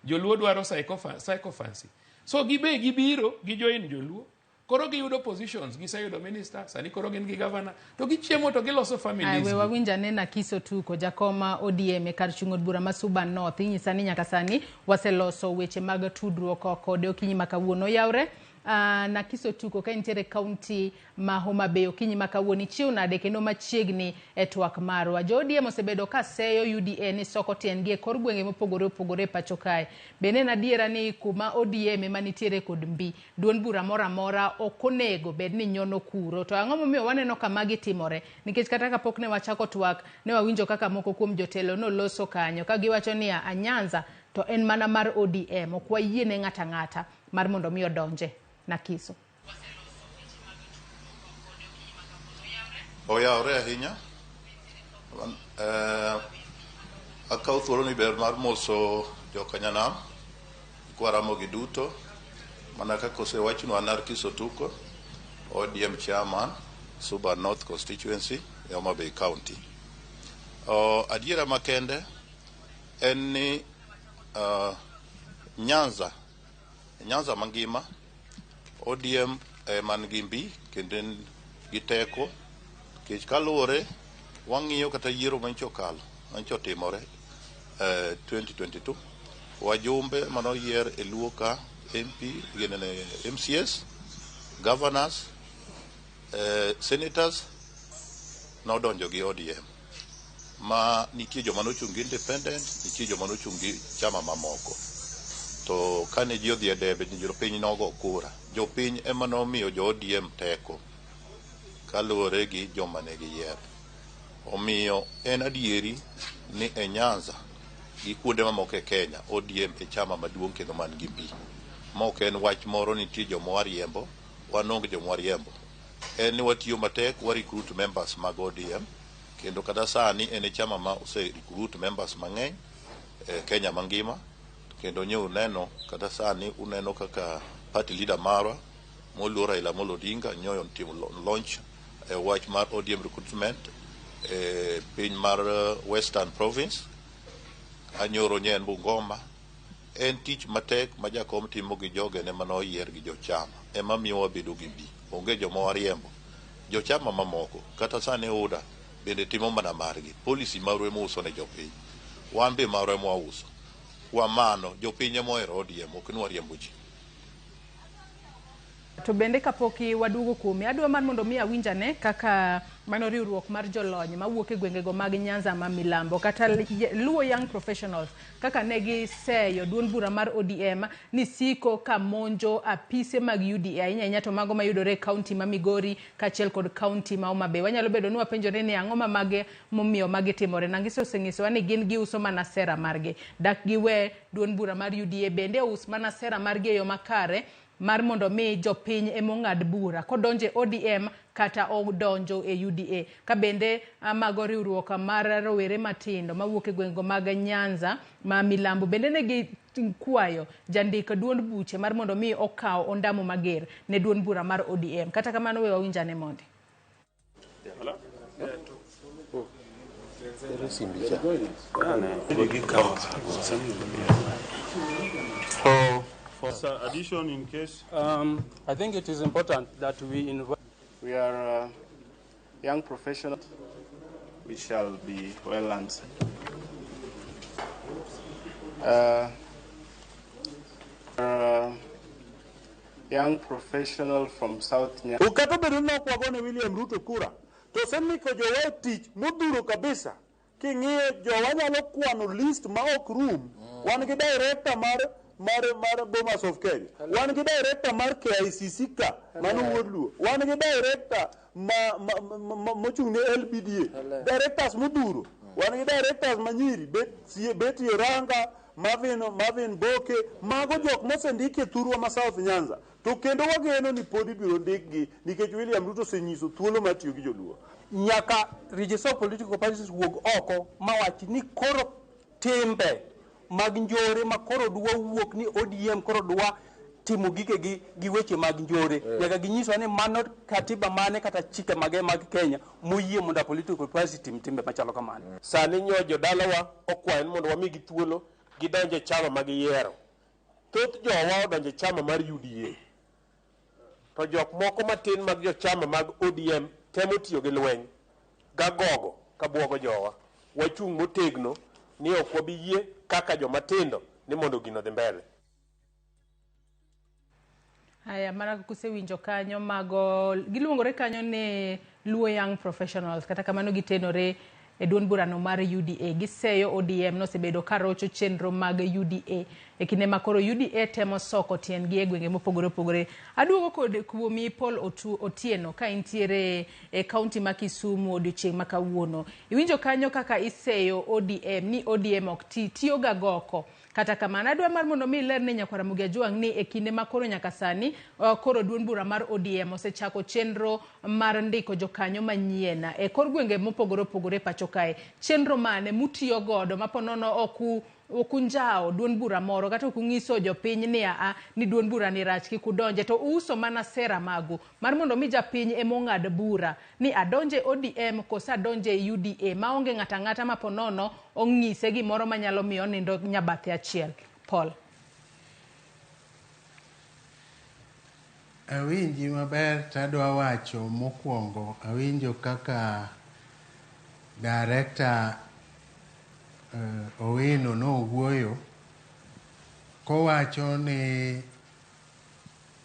Speaker 2: Joluo dwaro sycophancy. So gibe gibiro, gijoin joluo. Koro giyudo positions, giseyudo minister, sani koro gin gi governor, to gichiemo to giloso families.
Speaker 1: We wawinj ane Nakiso Tuko, jakom ODM e kar chung' od bura ma Suba North. Inyisa ni nyaka sani waseloso weche mag tudruok kode okinyi ma kawuono. Oyawre, Nakiso Tuko, ka intiere kaunti ma Homa Bay okinyi ma kawuono, ichiew nade kendo machiegni e twak marwa. Jo ODM osebedo ka seyo UDA ni soko tiendgi e kor gwenge mopogore opogore e pacho kae. Bende en adiera ni kuma ODM ema nitiere kod mbi, duond bura moro amora ok onego bed ni nyono kuro. To ang'o momiyo waneno ka magi timore? Nikech kata kapok ne wachako twak, ne wawinjo kaka moko kuom jotelo noloso kanyo ka giwacho niya, Anyanza to en mana mar ODM, ok wayie ne ng'ato ang'ata mar mondo mi odonje. Nakiso.
Speaker 10: Oyawre ahinya. Akawo thuolo ni ber mar moso jokanyanam kwaramogi duto mana kaka osewachnwa an Narkiso Tuko, ODM chairman, Suba North Constituency, Homa Bay County. Adiera makende en ni Nyanza mangima ODM man gi mbi kendo en gi teko nikech kaluwore wang'iyo kata yiero manyicha okalo manyicha otimore 2022 wajumbe manoyier e Luo ka MP gin MCS governors Senators nodonjo gi ODM ma nitie joma nochung' gi independent, nitie joma nochung' gi chama mamoko. To kane ji odhi e debe, jopiny nogo kura. Jopiny ema nomiyo jo ODM teko kaluwore gi joma ne giyiero. Omiyo en adieri ni e Nyanza gi kuonde mamoko e Kenya, ODM e chama maduong' kendo man gi mbi. Ma ok en wach moro nitie joma wariembo, wan onge joma wariembo. En ni watiyo matek, wa recruit members mag ODM, kendo kata sani en e chama ma ose recruit members mang'eny e Kenya mangima. Kendo nyo uneno kata sani uneno kaka party leader marwa moluor Raila Amolo Odinga nyoyo timo launch e wach mar ODM recruitment e piny mar Western Province. Anyoro nye en Bungoma. En tich matek ma jakom timo gi jogene mane oyier gi jochama ema miyo wabedo gi mbi. Onge joma wariembo. Jochama mamoko kata sani UDA bende timo mana margi. Policy marwa ema uso ne jopiny. Wan be marwa ema wauso. Kwa mano jopiny ema ohero ODM, ok ni wariembo ji.
Speaker 1: To bende kapok waduogo kuome, adwa mar mondo mi awinj ane kaka mano riwruok mar jolony mawuok e gwengego mag Nyanza ma Milambo kata Luo Young Professionals kaka ne giseyo duond bura mar ODM ni siko ka monjo apise mag UDA ahinya ahinya to mago mayudore e kaunti ma Migori kaachiel kod kaunti ma Homa Bay. Wanyalo bedo ni wapenjore ni ang'o ma mage momiyo magi timore. Nangisa osenyisowa ni gin giuso mana sera margi. Dak giwe duond bura mar UDA bende ous mana sera margi e yo makare mar mondo mi jopiny ema ong'ad bura kodonjo e ODM kata odonjo e UDA. Ka bende mago riwruok mar rowere matindo mawuok e gwengego mag Nyanza ma Milambo bende ne gi kwayo jandik duond buche mar mondo mi okaw ondamo mager ne duond bura mar ODM. Kata kamano we wawinj ane mondi.
Speaker 5: For addition in case.
Speaker 11: I think it is important that we invite.
Speaker 12: We are young professionals. We shall be well answered. Young professional from South Nyanza.
Speaker 5: Kata obedo ni ok wagone William Ruto kura, to osemiko jowa tich modhuro kabisa. King'iyo jowa nyalo kwano list ma ok rum. Wan gi director mar Bomas of Kenya. Wan gi director mar KICC ka, mano wuod Luo. Wan gi director ma mochung' ne LBDA. Directors modhuro. Wan gi directors manyiri, Betty Oranga, Marvin Boke, mago jok mosendiki e thurwa ma South Nyanza. To kendo wageno ni pod ibiro ndikgi nikech William Ruto osenyiso thuolo mar tiyo gi joluo.
Speaker 11: Nyaka register of political parties wuog oko mawach ni koro timbe mag njore ma koro dwa wuok ni ODM koro dwa timo gikegi gi weche mag njore. Nyaka ginyiswa ni mano katiba mane kata chike mage mag Kenya moyie mondo a political party tim timbe machalo kamano.
Speaker 13: Sani nyo jodalawa okwayo ni mondo wamigi thuolo gidonje chama ma giyiero. Thoth jowa odonje chama mar UDA. To jok moko matin mag jochama mag ODM temo tiyo gi lweny gagogo ka buogo jowa. Wachung' motegno ni ok wabi yie kaka joma tindo ni mondo gino odhi mbele.
Speaker 1: Haya, mana kusewinjo kanyo mago giluongore kanyo ni Luo Young Professionals, kata kamano gitenore e duond burano mar UDA. Giseyo ODM nosebedo ka rocho chenro mag UDA e kinde ma koro UDA temo soko tiendgi e gwenge mopogore opogore. Aduogo kod kuomi Paul Otieno ka intiere e kaunti ma Kisumu odiochieng' ma kawuono. Iwinjo kanyo kaka iseyo ODM ni ODM ok ti, tiyo ga goko. Kata kamano adwa mar mondo mi iler ne nyakwar Ramogi Ajwang' ni e kinde ma koro nyaka sani koro duond bura mar ODM osechako chenro mar ndiko jokanyo manyien e kor gwenge mopogore opogore pacho kae. Chenro mane mutiyo godo ma ponono ok okunjawo duond bura moro kata ok ung'iso jopiny ni aa ni duond bura ni rach kik udonje to uuso mana sera magu mar mondo mi japiny ema ong'ad bura ni adonje ODM koso adonje UDA maonge ng'ato ang'ata ma ponono ong'ise gimoro manyalo miyo onindo nyabathe achiel. Paul.
Speaker 3: Awinji maber tadwa wacho mokwongo awinjo kaka director Owino nowuoyo kowacho ni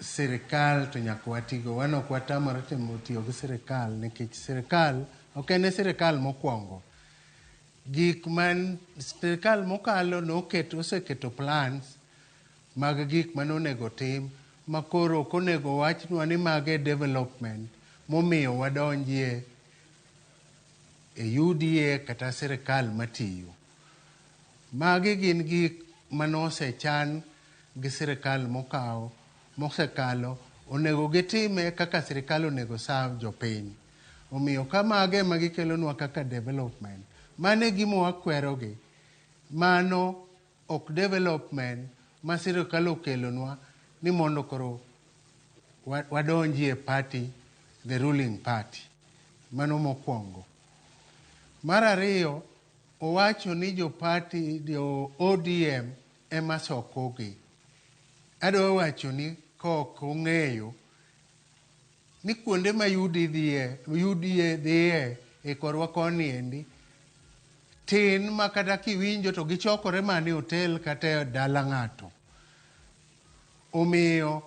Speaker 3: Sirikal to nyaka watigo. Wan ok watamore timo tiyo gi sirikal nikech sirikal ok en e sirikal mokwongo. Gik man sirikal mokalo noketo oseketo plans mag gik mane onego tim ma koro ok onego wachnwa ni mage development momiyo wadonjie e UDA kata sirikal matiyo. Magi gin gik manosechan gi sirikal mokawo mosekalo onego gitime kaka sirikal onego serve jopiny. Omiyo ka mage ema gikelonwa kaka development, mano e gima wakwerogi. Mano ok development ma sirikal okelonwa ni mondo koro wadonjie party, the ruling party. Mano mokwongo. Mar ariyo, owacho ni jo party, jo ODM ema sokogi. Adwa wacho ni kok ong'eyo ni kuonde ma UDA dhiye e korwa koni endi tin ma kata kiwinjo to gichokore mana e hotel kata e dala ng'ato. Omiyo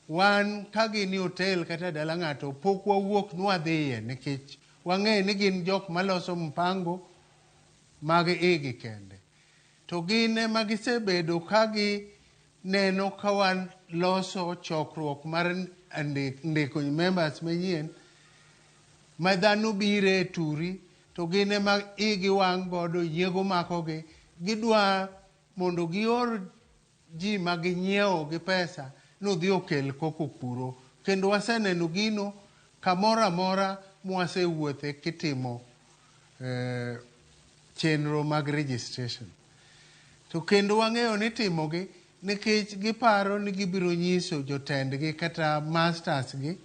Speaker 3: wan ka gin e hotel kata e dala ng'ato pok wawuok nwadhiye nikech wang'eyo ni gin jok maloso mpango mag igi kende. To gin ema gisebedo ka gineno ka wan loso chokruok mar ndiko members manyien ma dhano bire e turi to gin ema igi wang' godo nyiego makogi gidwa mondo gior ji ma ginyiewo gi pesa nodhi okel koko kuro kendo waseneno gino kamoro amora mwasewuothe kitimo chenro mag registration. To kendo wang'eyo ni timogi nikech giparo ni gibiro nyiso jotendgi kata masters gi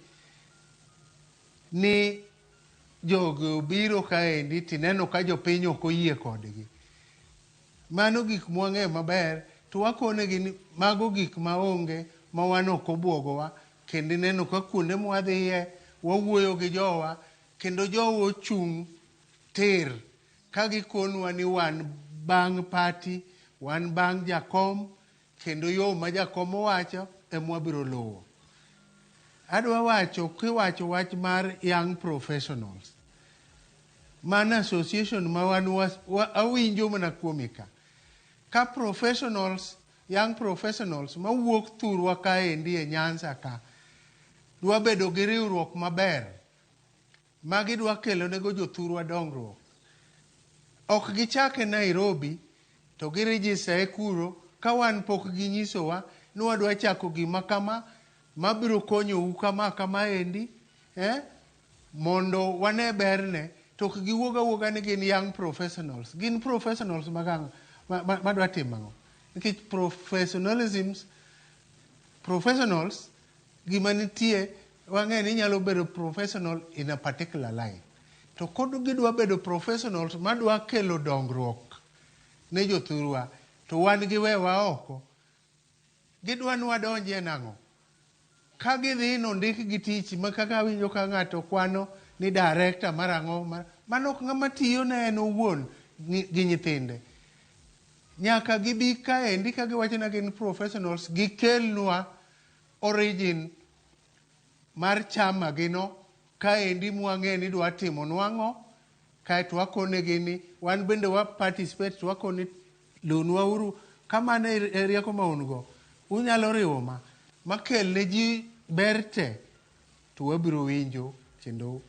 Speaker 3: ni jogi obiro kaendi tineno ka jopiny ok oyie kodgi. Mano gik mwang'eyo maber to wakonegi ni mago gik maonge ma wan ok obwogowa kendo ineno ka kuonde mwadhiye wawuoyo gi jowa kendo jowa ochung' tir ka gikonwa ni wan bang' party, wan bang' jakom kendo yo ma jakom owacho ema wabiro luwo. Adwa wacho kiwacho wach mar young professionals. Mano association ma wan awinjo mana kuome ka. Ka professionals, young professionals mawuok thurwa kaendi e Nyanza ka dwa bedo gi riwruok maber ma gidwa kelo nego jothurwa dongruok. Ok gichake Nairobi to giregister e kuro ka wan pok ginyisowa ni wadwa chako gima kama mabiro konyou kama kama endi mondo wane berne to ok giwuog awuoga ni gin young professionals. Gin professionals mag ang'o? Madwa timo ang'o? Nikech professionalisms professionals gima nitie wang'eyo ni inyalo bedo professional in a particular line. To kod gidwa bedo professionals madwa kelo dongruok ne jothurwa to wan giwewa oko. Gidwa ni wadonjie nang'o? Ka gidhi nondik gi tich ma kaka awinjo ka ng'ato kwano ni director mar ang'o mano ok ng'ama tiyo ne en owuon gi nyithinde. Nyaka gibi kaendi ka giwacho ni gin professionals gikelnwa origin mar chama gino kaendi mwang'e ni dwa timonwa ang'o kaeto wakonegi ni wan bende wa participate to wakoni lunwa uru kamano e rieko ma un go unyalo riwo ma makel ne ji ber te to wabiro winjo kendo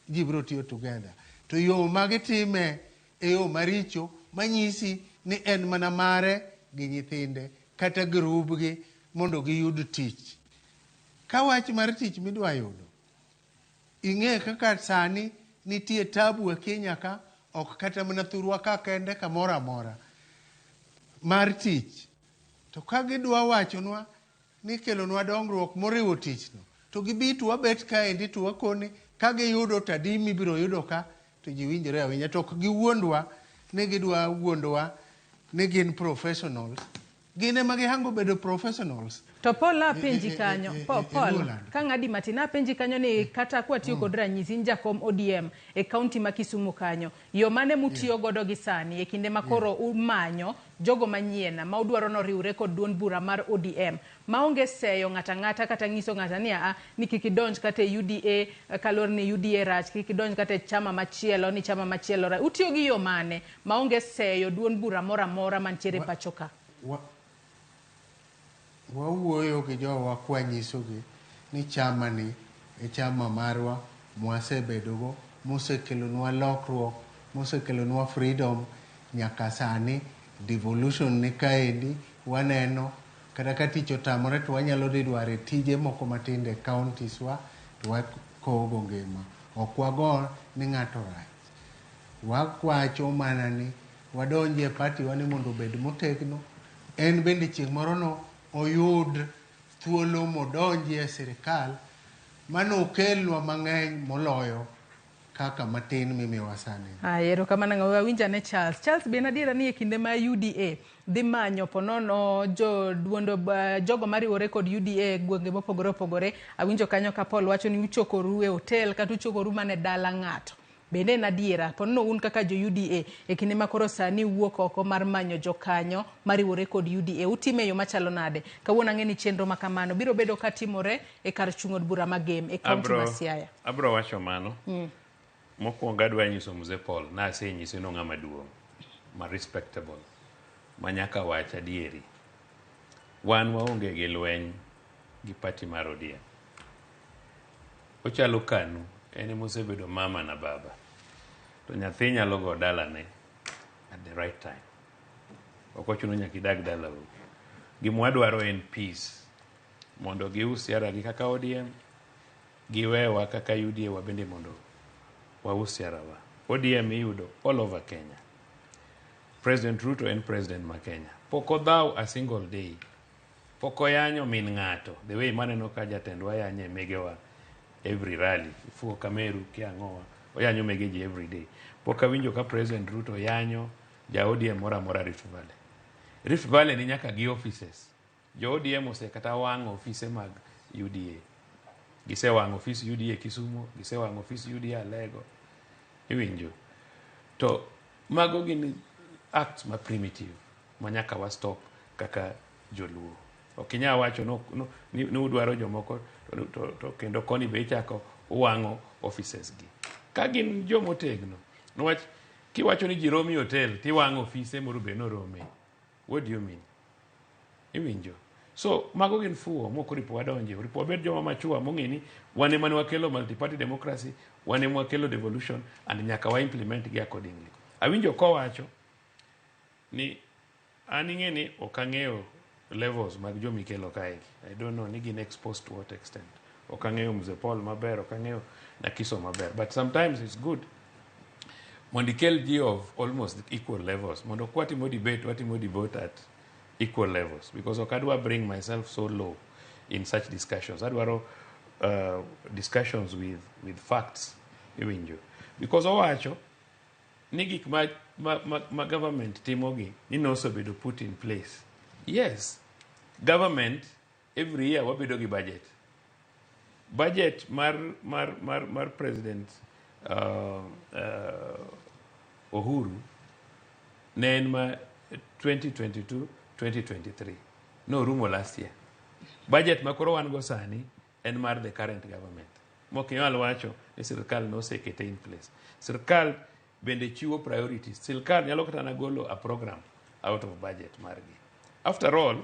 Speaker 3: ji biro tiyo together. To yo ma gitime e yo maricho manyisi ni en mana mare gi nyithinde kata grubgi mondo giyud tich. Ka wach mar tich midwa yudo, ing'e kaka sani nitie tabu e Kenya ka, ok kata mana thurwa ka kende kamoro amora mar tich. To ka gidwa wachonwa ni kelonwa dongruok moriwo tichno, to gibi to wabet kaendi to wakoni ka giyudo to adi mibiro yudo ka to ji winjore awinja. To ok giwuondwa ni gidwa wuondowa ni gin professionals. Gin ema gihango bedo professionals.
Speaker 1: To Paul apenji kanyo, Paul,
Speaker 3: Luoland.
Speaker 1: ka ng'adi matin apenji kanyo ni kata kwatiyo kod ranyisi in jakom ODM e kaunti ma Kisumu kanyo, yo mane mutiyo godo gi sani e kinde ma koro umanyo jogo manyien ma udwaro noriwre kod duond bura mar ODM maonge seyo ng'ata ang'ata kata nyiso ng'ata ni aa ni kik idonj kata e UDA kaluwore ni UDA rach, kik idonj kata e chama machielo ni chama machielo rach. Utiyo gi yo mane maonge seyo duond bura moro amora mantiere pacho ka?
Speaker 3: Wawuoyo gi jowa kwanyisogi ni chama ni e chama marwa mwasebedogo, mosekelonwa lokruok, mosekelonwa freedom nyaka sani. Devolution ni kaendi waneno kata ka tich otamore to wanyalo dhi dware tije moko matindo e counties wa to wakowo ngima. Ok wago ni ng'ato rach. Wakwacho mana ni wadonji e party wa ni mondo obed motegno. En bende chieng' moro no oyud thuolo modonji e sirikal manokelnwa mang'eny moloyo kaka matin mimiyowa sani.
Speaker 1: Aya, erokamano ng'awa winja ne Charles. Charles, be en adiera ni e kinde ma UDA dhi manyo ponono jo duondo jogo mariwore kod UDA e gwenge mopogore opogore, awinjo kanyo ka Paul wacho ni uchokoru e hotel kata uchokoru mana e dala ng'ato. Bende en adiera, ponono un kaka jo UDA e kinde ma koro sani wuok oko mar manyo jokanyo mariwore kod UDA, utime e yo machalo nade? Kawuono ang'e ni chenro ma kamano biro bedo katimore e kar chung' od bura ma Gem e kaunti ma Siaya.
Speaker 2: Abro wacho mano. Mokwongo adwa nyiso Mzee Paul, nasenyise no ng'ama duong', ma respectable, ma nyaka wach adieri. Wan waonge gi lweny gi party mar ODM. Ochalo KANU, en emosebedo mama na baba. To nyathi nyalo go dalane at the right time. Ok ochuno nyaka idag dalau. Gima wadwaro en peace. Mondo gius siara gi kaka ODM, giwewa kaka UDA wabende mondo waus siarawa. ODM iyudo all over Kenya. President Ruto en president ma Kenya. Pok odhaw a single day. Pok oyanyo min ng'ato. The way maneno ka jatendwa yanye megewa every rally. Ifuo Kameru, kiang'owa. Oyanyo mege ji every day. Pok awinjo ka President Ruto yanyo ja ODM moro amora Rift Valley. Rift Valley ni nyaka gi offices. Jo ODM ose kata wang'o ofise mag UDA. Gisewang'o ofis UDA Kisumu, gisewang'o ofis UDA Alego. Iwinjo. To mago gin acts ma primitive ma nyaka wa stop kaka joluo. Ok inyal wacho no, no, ni, ni udwaro jomoko to kendo koni be ichako uwang'o offices gi. Ka gin jomotegno, niwach kiwacho ni ji romi hotel tiwang'o ofise moro be norome. What do you mean? Iwinjo. So mago gin fuwo mok oripo wadonje, oripo wabed joma machua mong'e ni wan ema ne wakelo multi-party democracy, wan ema wakelo devolution and nyaka wa implement gi accordingly. Awinjo kowacho ni an ing'e ni ok ang'eyo levels mag jomikelo kaegi. I don't know ni gin exposed to what extent. Ok ang'eyo Mzee Paul maber, ok ang'eyo Nakiso maber. But sometimes it's good mondo ikel ji of almost equal levels. Mondo kwatimo debate, watimo debate at equal levels. Because ok adwa bring myself so low in such discussions. Adwaro discussions with facts. Iwinjo. Because owacho ni gik ma government timogi ni nosebedo put in place. Yes, government every year wabedo gi budget. Budget mar President Uhuru ne en ma 2022-2023. Norumo last year. Budget ma koro wan go sani en mar the current government. Mok inyal wacho ni sirkal nosekete in place. Sirkal bende chiwo priorities. Sirkal nyalo kata na golo a program out of budget margi. After all,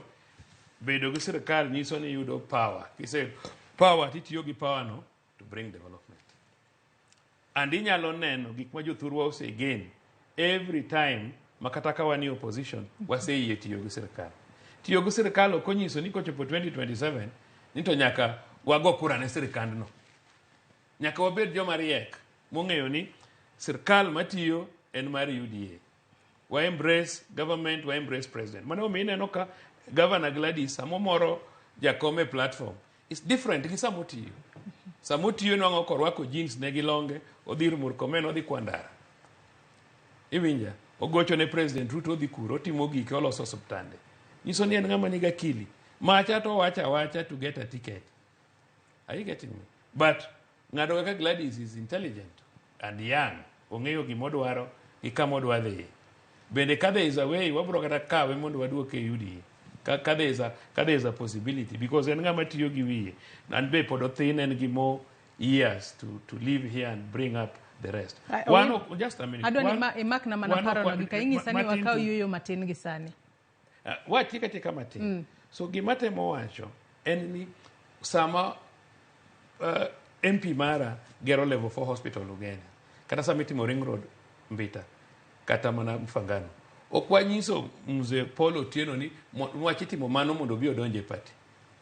Speaker 2: bedo gi sirkal nyiso ni iyudo power. Kise power titiyo gi power no to bring development. And inyalo neno gik ma jothurwa ose gain every time ma kata ka wan e opposition waseyie tiyo gi sirkal. Tiyo gi sirkal ok onyiso ni kochopo 2027 ni to nyaka wago kura ne sirkandno. Nyaka wabed joma riek mong'eyo ni sirkal matiyo en mar UDA. Wa embrace government, wa embrace president. Mano omiyo ineno ka Governor Gladys samomoro jakom e platform is different gi samotiyo. Samotiyo nwang'o korwako jeans ne gi longe, odhi ir Murkomen, odhi Kwandara. Iwinja? Ogocho ne President Ruto odhi kuro, otimo gike, oloso osiptande. Nyiso ni en ng'ama nigi akili. Macha to wacha awacha to get a ticket. Are you getting me? But ng'ato kaka Gladys is intelligent and young. Ong'eyo gimodwaro gi kama odwa dhiye. Bende ka there is a way, wabro kata kawe mondo waduoke e UDA. Ka there is a possibility because en ng'ama tiyo gi wiye. And be pod othin en gi more years to live here and bring up the rest. One of, just a minute.
Speaker 1: Adwa ni imakna mana paro no gi ka inyisa ni wakaw yueyo matin gi sani.
Speaker 2: Watiek atieka matin. So gima temo wacho en ni sama MP mara gero level 4 hospital Ugenya, kata sama itimo ring road Mbita, kata mana Mfangano, ok wanyiso mzee Paul Otieno ni wach itimo mano mondo obi odonj e party.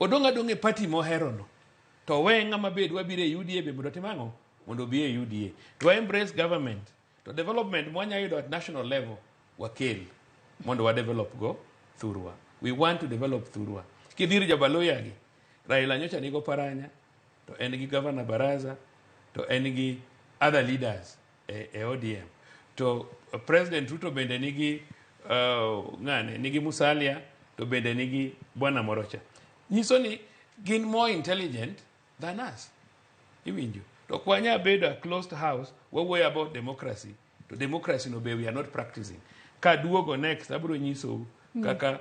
Speaker 2: Odong' adong' e party moherono. To we ng'ama bed wabiro e UDA be mondo otim ang'o? Mondo obi e UDA. To embrace government. To development mwanya yudo at national level wakel mondo wa develop go thurwa. We want to develop thurwa. Kidhir Jabaluya gi, Raila nyocha nigo Paranya, to en gi Governor Baraza, to en gi other leaders e ODM. To President Ruto bende nigi ng'ane, nigi Musalia, to bende nigi Bwana Morocha. Nyiso ni gin more intelligent than us. Iwinjo. To ok wanya bedo a closed house, wawuoyo about democracy. To democracy no be we are not practicing. Ka duogo next, abiro nyisou kaka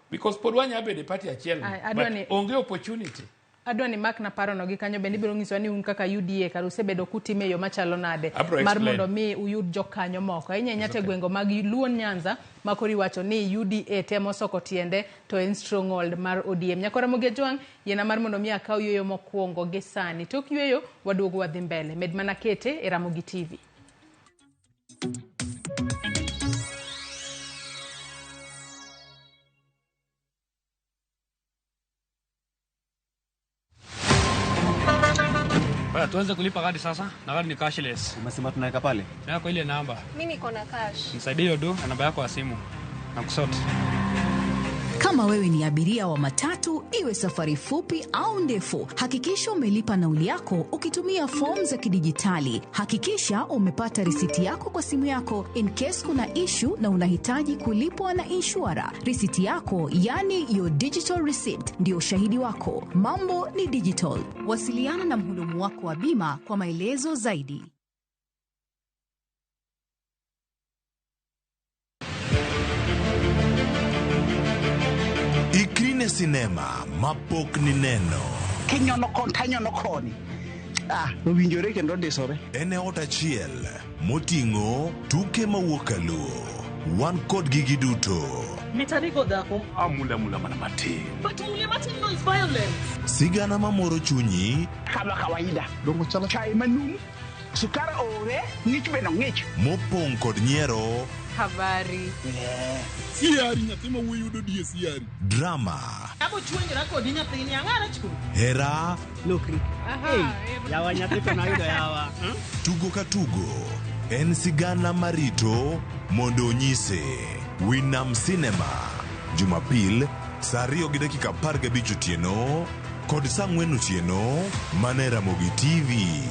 Speaker 2: because pod wanya bedo e party achiel, but onge opportunity.
Speaker 1: Adwa ni mak na paro no gi kanyo bende ibiro nyisowa ni un kaka UDA kar usebedo kutime e yo machalo nade mar mondo mi uyud jokanyo moko. Ahinya ahinya te gwengo mag Luo Nyanza ma koro iwacho ni UDA temo soko tiende to en stronghold mar ODM. Nyakora Ramogi Ajwang', yiena mar mondo mi akaw yueyo mokwongo gi sani. Tok yueyo waduogo wadhi mbele. Med mana kete e Ramogi TV.
Speaker 14: Tuanze kulipa gari sasa na gari ni cashless.
Speaker 15: Umesema tunaweka pale?
Speaker 14: Yako ile namba.
Speaker 16: Mimi niko na cash.
Speaker 14: Nisaidie hiyo do na namba yako ya simu. Na kusort.
Speaker 17: Kama wewe ni abiria wa matatu, iwe safari fupi au ndefu, hakikisha umelipa nauli yako ukitumia fomu za kidijitali. Hakikisha umepata risiti yako kwa simu yako in case kuna issue na unahitaji kulipwa na inshura. Risiti yako, yani your digital receipt, ndio ushahidi wako. Mambo ni digital. Wasiliana na mhudumu wako wa bima kwa maelezo zaidi.
Speaker 18: Ikrine sinema mapok ni neno.
Speaker 19: Kinyono kon tanyono koni. Owinjore kendo ndisore.
Speaker 18: En e ot achiel moting'o tuke mawuok kaluo. Wan kod gigi duto.
Speaker 20: Mitarigo dhako.
Speaker 18: Amula mula mana matin.
Speaker 20: But mule matin no is violence.
Speaker 18: Sigana mamoro chunyi.
Speaker 19: Kama kawaida. Dongo chalo chai manum. Sukari ore, ng'ich be no ng'ich.
Speaker 18: Mopong' kod nyiero.
Speaker 8: Habari.
Speaker 9: Siari nyathi ma wuoyi yudo die siari.
Speaker 18: Drama.
Speaker 20: Abo chuenjora kodi nyathini ang'ara chu.
Speaker 18: Hera.
Speaker 21: Lokri. Yawa nyathi to nayudo yawa.
Speaker 18: Tugo ka tugo en sigana marito mondo onyise. Winam Cinema. Jumapil saa 2:15 otieno kod saa 4 otieno mana e Ramogi TV.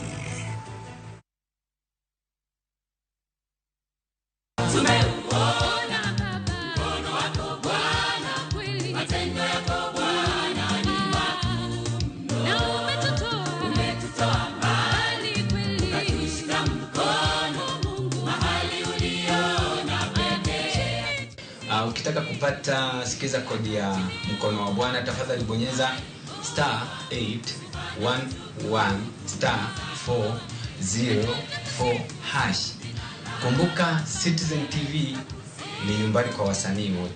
Speaker 22: Ukitaka kupata sikiza kodi ya mkono wa Bwana, tafadhali bonyeza star 811 star 404 hash. Kumbuka Citizen TV ni nyumbani kwa wasanii wote.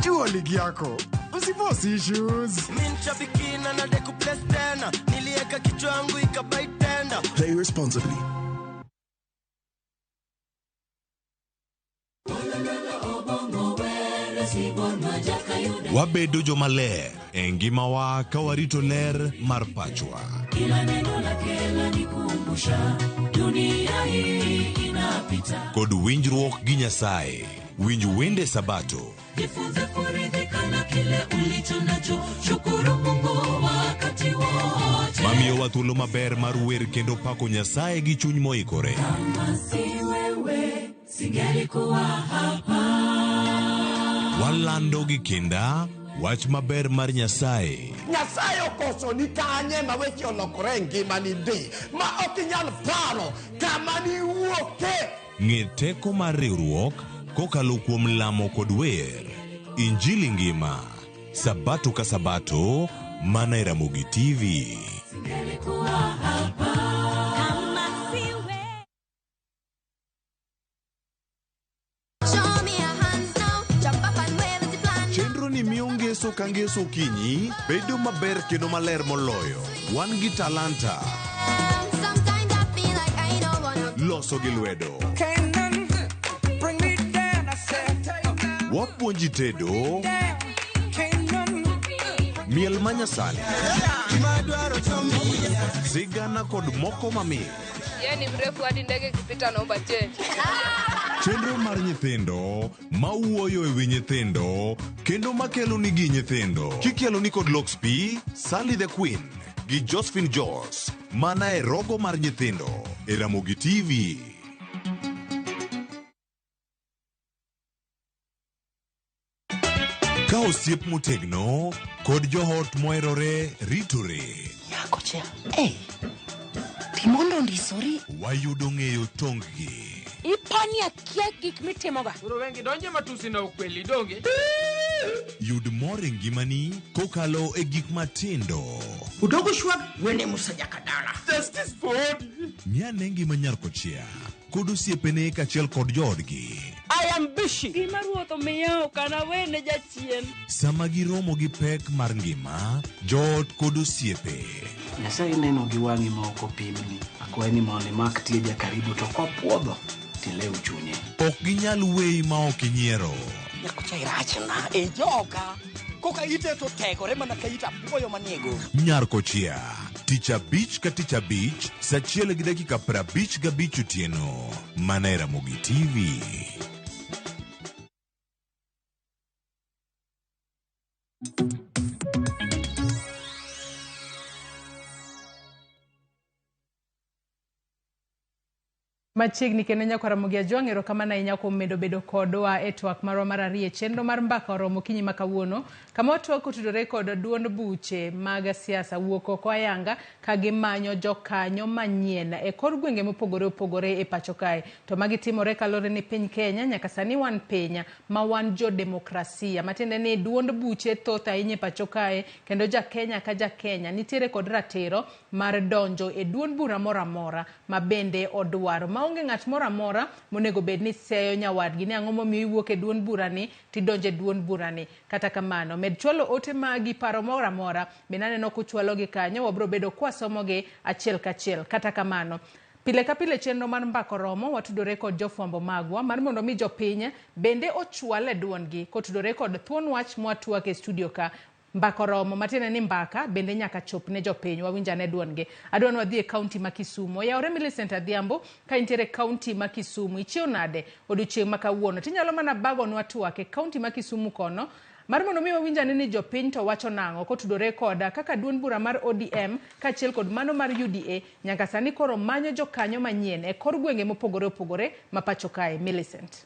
Speaker 23: Jua ligi yako. Usipost issues.
Speaker 24: Mimi na deku place tena. Nilieka kichwa yangu ikabai tena.
Speaker 23: Play responsibly.
Speaker 18: Wabedo jomaler e ngimawa ka warito ler mar pachwa.
Speaker 25: Kila neno lake lanikumbusha dunia hii inapita.
Speaker 18: Kod winjruok gi Nyasaye. Winj wende Sabato.
Speaker 25: Jifunze kuridhika na kile ulicho nacho. Shukuru Mungu wakati wote.
Speaker 18: Mamiyowa thuolo maber mar wer kendo pako Nyasaye gi chuny moikore.
Speaker 25: Kama si wewe, singelikuwa hapa.
Speaker 18: Walando gi kinda wach maber mar Nyasaye.
Speaker 4: Nyasaye okoso ni kanye ma weche olokore e ngimani ndi ma ok inyal paro kama niwuoke.
Speaker 18: Ng'e teko mar riwruok kokalo kuom lamo kod wer. Injili ngima. Sabato ka sabato, mana e Ramogi TV.
Speaker 25: Singelikuwa hapa. Kama si wewe.
Speaker 6: Show me your hands now. Jump up and wave as you plan.
Speaker 18: Chenro ni miyo ngeso ka ngeso okinyi bedo maber kendo maler moloyo. Wan gi talanta,
Speaker 6: Sometimes I feel like I don't wanna.
Speaker 18: loso gi lwedo. Wapuonji tedo, miel manyasani, sigana kod moko mamit.
Speaker 7: Yeye ni mrefu hadi ndege ikipita naomba change.
Speaker 18: Chenro mar nyithindo mawuoyo e wi nyithindo kendo makelo nigi nyithindo kikelo ni kod Lox P, Sally the Queen gi Josephine Jos mana e rogo mar nyithindo e Ramogi TV. Ka osiep motegno kod joot moherore ritore.
Speaker 15: Nyakocha, ei, timondo ndisori.
Speaker 18: Wayudo ng'eyo tong-gi.
Speaker 15: Ipani akia gik mitimoga.
Speaker 16: Koro wengi donje matusi na ukweli donge.
Speaker 18: Yud mor e ngimani kokalo e gik matindo.
Speaker 15: Udogo shwag wene Musa Jakadala.
Speaker 16: Justice for Odi.
Speaker 18: Ng'ane ngima nyar kochia kod osiepene kaachiel kod joodgi.
Speaker 15: I am busy.
Speaker 26: Gima ruoth omiya ok anawene jachien.
Speaker 18: Sama giromo gi pek mar ngima, joot kod osiepe.
Speaker 27: Nyasaye neno gi wang'i ma ok opimni. Akwayi ni mondo imak tieja karibu to kopuodho tilew chunye.
Speaker 18: Ok ginyal weyi ma ok inyiero.
Speaker 15: Nyakocha irachna e joka. Koka ite to tegore mana ka it apuoyo manie go.
Speaker 18: Nyar kochia, tich abich ka tich abich, saa achiel gi dakika 55 otieno, mana e Ramogi TV.
Speaker 1: Machiegni kendo nyakwar Ramogi Ajwang', erokamano ahinya kuom medo bedo kodwa e twak marwa mar ariyo e chenro mar mbaka oromo okinyi ma kawuono, kama watwak otudore kod duond buche mag siasa wuok oko ayanga ka gimanyo jokanyo manyien e kor gwenge mopogore opogore e pacho kae. To magi timore kaluwore ni piny Kenya nyaka sani wan piny ma wan jo demokrasia, matiende ni duond buche thoth ahinya e pacho kae kendo ja Kenya ka ja Kenya nitiere kod ratiro mar donjo e duond bura moro amora ma bende odwaro. Maonge ng'at moro amora monego bed ni seyo nyawadgi ni ang'o momiyo iwuok e duond burani tidonjo e duond burani. Kata kamano, med chwalo ote magi paro moro amora bende aneno kuchwalogi kanyo, wabiro bedo kwasomogi achiel kachiel. Kata kamano, pile ka pile chenro mar mbaka oromo watudore kod jofwambo magwa mar mondo mi jopiny bende ochwal e duondgi kotudore kod thuon wach mwatwak e studio ka. Mbaka oromo matiende ni mbaka bende nyaka chop ne jopiny wawinj ane duondgi. Adwa ni wadhi e kaunti ma Kisumu. Oyawore Millicent Adhiambo ka intiere e kaunti ma Kisumu. Ichiew nade odiochieng' ma kawuono? Tinyalo mana bagonwa twak e kaunti ma Kisumu kono mar mondo mi wawinj ane ni jopiny to wacho nang'o kotudore koda kaka duond bura mar ODM kaachiel kod mano mar UDA nyaka sani koro manyo jokanyo manyien e kor gwenge mopogore opogore ma pacho kae. Millicent.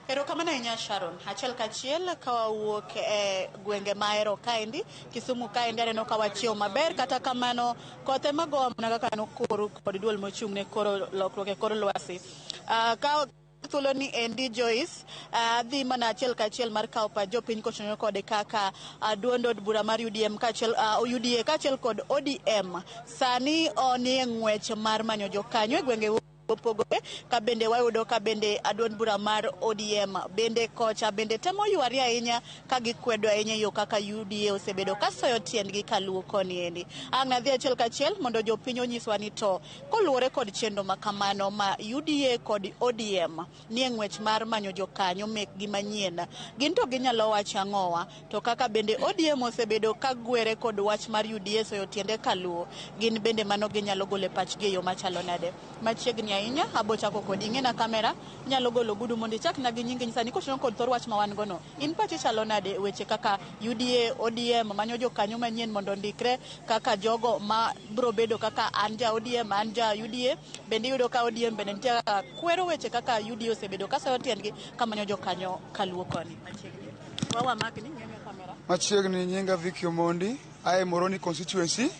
Speaker 28: Erokamano ahinya Sharon. Achiel kachiel ka wawuok e gwenge mahero kaendi, Kisumu kaendi aneno ka wachiew maber, kata kamano koth ema gowa mana kaka nokor kod duol mochung' ne koro lokruok e kor lwasi. Ka thuolo ni endi Joyce, adhi mana achiel kachiel mar kawo pach jopiny kotenore kode kaka duond od bura mar UDM kaachiel UDA kaachiel kod ODM sani nie ng'wech mar manyo jokanyo e gwenge opogore ka bende wayudo ka bende duond bura mar ODM bende kocha bende temo yware ahinya ka gikwedo ahinya yo kaka UDA osebedo kasoyo tiendgi kaluwo koni endi. Ang' nadhi achiel kachiel mondo jopiny onyiswa ni to koluwore kod chenro ma kamano ma UDA kod ODM nie ng'wech mar manyo jokanyo mekgi manyien, gin to ginyalo wacho ang'owa? To kaka bende ODM osebedo ka gwere kod wach mar UDA soyo tiende kaluwo, gin bende mano ginyalo golo e pachgi e yo machalo nade? Machiegni ahinya. Abo chako kodi ing'e na kamera inyalo golo gudu mondo ichak na gi nyingi nyisa ni kochuno kod thor wach ma wan go no. In pachi chalo nade weche kaka UDA, ODM manyo jokanyo manyien mondo ondikre kaka jogo ma bro bedo kaka an ja ODM, an ja UDA. Bende iyudo ka ODM bende nitie kaka kwero weche kaka UDA osebedo kasoyo tiendgi kamanyo jokanyo kaluo koni. Machiegni. Wawa makni ng'e kamera.
Speaker 23: Machiegni nyinga Vicky Omondi, ae Moroni constituency,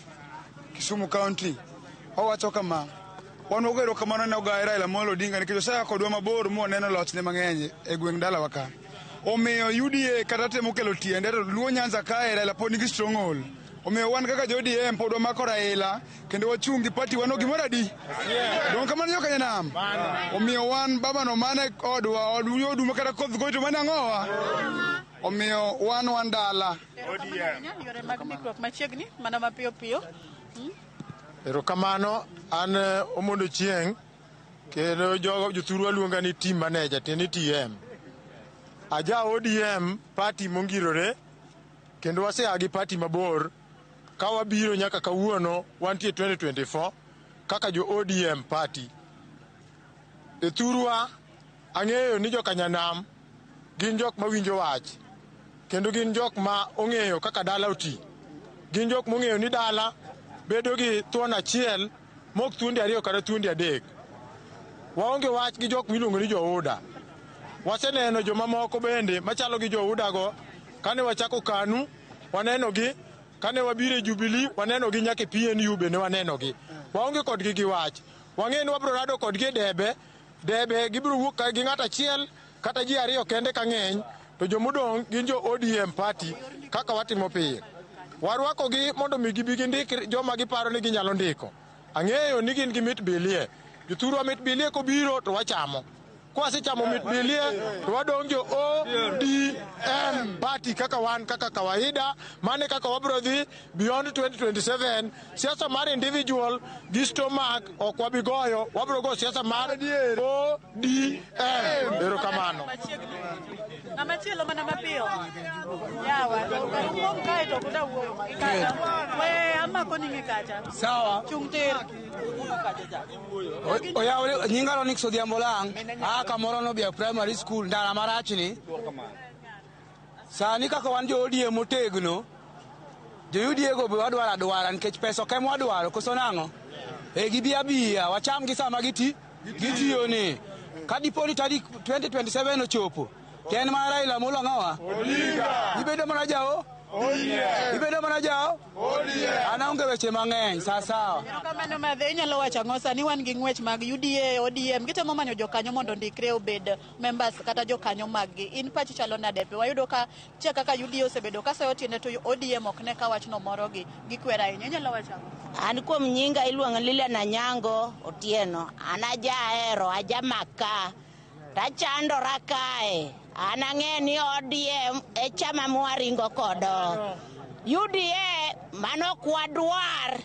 Speaker 23: Kisumu County. Owacho kama, wan wago erokamano ne ogaye Raila Amolo Odinga nikech osea kodwa mabor mwaneno lochne mang'eny e gweng' dalawa ka. Omiyo UDA kata temo kelo tiende to Luo Nyanza kae Raila pod nigi stronghold. Omiyo wan kaka jo ODM pod wamako Raila kendo wachung' gi party wan gimoro adi. Dong' kamano jo Kanyanam. Omiyo wan baba no mane odwa od odumo kata koth goyo to mane ang'owa. Omiyo wan wan dala.
Speaker 28: Yore mag ndikruok machiegni mana mapiyo piyo.
Speaker 2: Erokamano, an Omondo Chieng' kendo jogo jothurwa luonga ni team manager tiende ni TM. Aja ODM party mongirore kendo wasea gi party mabor ka wabiro nyaka kawuono wantie 2024 kaka jo ODM party. E thurwa ang'eyo ni jokanyanam gin jok mawinjo wach kendo gin jok ma ong'eyo kaka dala oti. Gin jok mong'eyo ni dala bedo gi thuon achiel mok thuondi ariyo kata thuondi adek. Waonge wach gi jok miluongo ni jouda. Waseneno jomamoko bende machalo gi joudago kane wachako KANU waneno gi, kane wabiro e Jubilee waneno gi, nyaka e PNU bende waneno gi. Waonge kodgi gi wach. Wang'eyo ni wabiro rado kodgi e debe, debe gibiro wuok ka gi ng'ato achiel kata ji ariyo kende ka ng'eny to jomodong' gin jo ODM party kaka watimo pile. Warwakogi mondo mi gibi gindik joma giparo ni ginyalo ndiko. Ang'eyo ni gin gi mit bilie. Jothurwa mit bilie kobiro to wachamo. Kwasechamo mit bilie to wadong' jo ODM party kaka wan kaka kawaida mane kaka wabiro dhi beyond 2027. Siasa mar individual gi stomach ok wabi goyo, wabiro go siasa mar ODM. Erokamano.
Speaker 28: Ng'ama chielo mana mapiyo. Yawa, karuom kae to kuda wuoyo. We amako ni ng'i kacha.
Speaker 3: Sawa.
Speaker 28: Chung' tir.
Speaker 3: Oyawre nyinga Ronix Odhiambo Lang, aa kamoro no Bia Primary School, ndara marachni. Sani kaka wan jo ODM motegno, jo UDA go be wadwaro adwara nikech pesa ok ema wadwaro, koso nang'o? E gibi abiya, wacham gi sama gitiyo ni. Ka dipo ni tarik 2027 ochopo, to en mana Raila Amolo ang'owa? Ibedo mana jao? Ibedo mana jao? An aonge weche mang'eny, sawa sawa.
Speaker 28: Erokamano madhe, inyalo wacho ang'o sani wan gi ng'wech mag UDA, ODM, gitemo manyo jokanyo mondo ondikre obed members kata jokanyo mag gi. In pachi chalo nade? Be wayudo ka chia kaka UDA osebedo ka soyo tiende to ODM ok ne ka wachno morogi, gikwero ahinya. Inyalo wacho ang'o?
Speaker 5: An kuom nyinga iluongo Lilian Anyango Otieno. An ajahero, ajamaka. Tachandora kae. An ang'e ni ODM e chama mwaringo kodo. UDA mano ok wadwar.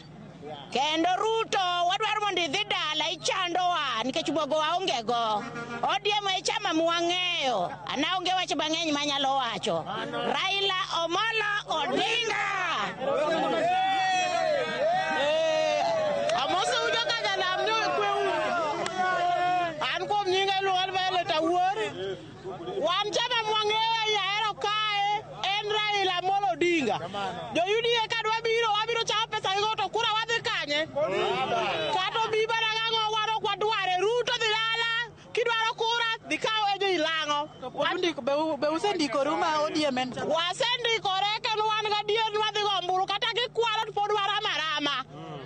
Speaker 5: Kendo Ruto wadwaro mondo idhi dala ichandowa nikech buogo waonge go. ODM e chama mwang'eyo. An aonge wach mang'eny manyalo wacho. Raila Omolo Odinga.
Speaker 20: Amosou jokanyanam ni kweuru. An kuom nyinga iluonga ni Violet Awuor. Wan chama mwang'eyo ei Ahero kae en Raila Amolo Odinga. Jo UDA ka dwa biro wabiro chamo pesa gigo to kura wadhi kanye? Kata obi mana gang'o wan ok wadware. Ruto dhi dala kidwaro kura dhi kaw e jo ilang'o.
Speaker 28: Be usendikoru ma ODM en chama?
Speaker 20: Wasendikore kendo wan gadier ni wadhi go ombulu kata gikwalo to pod warama arama.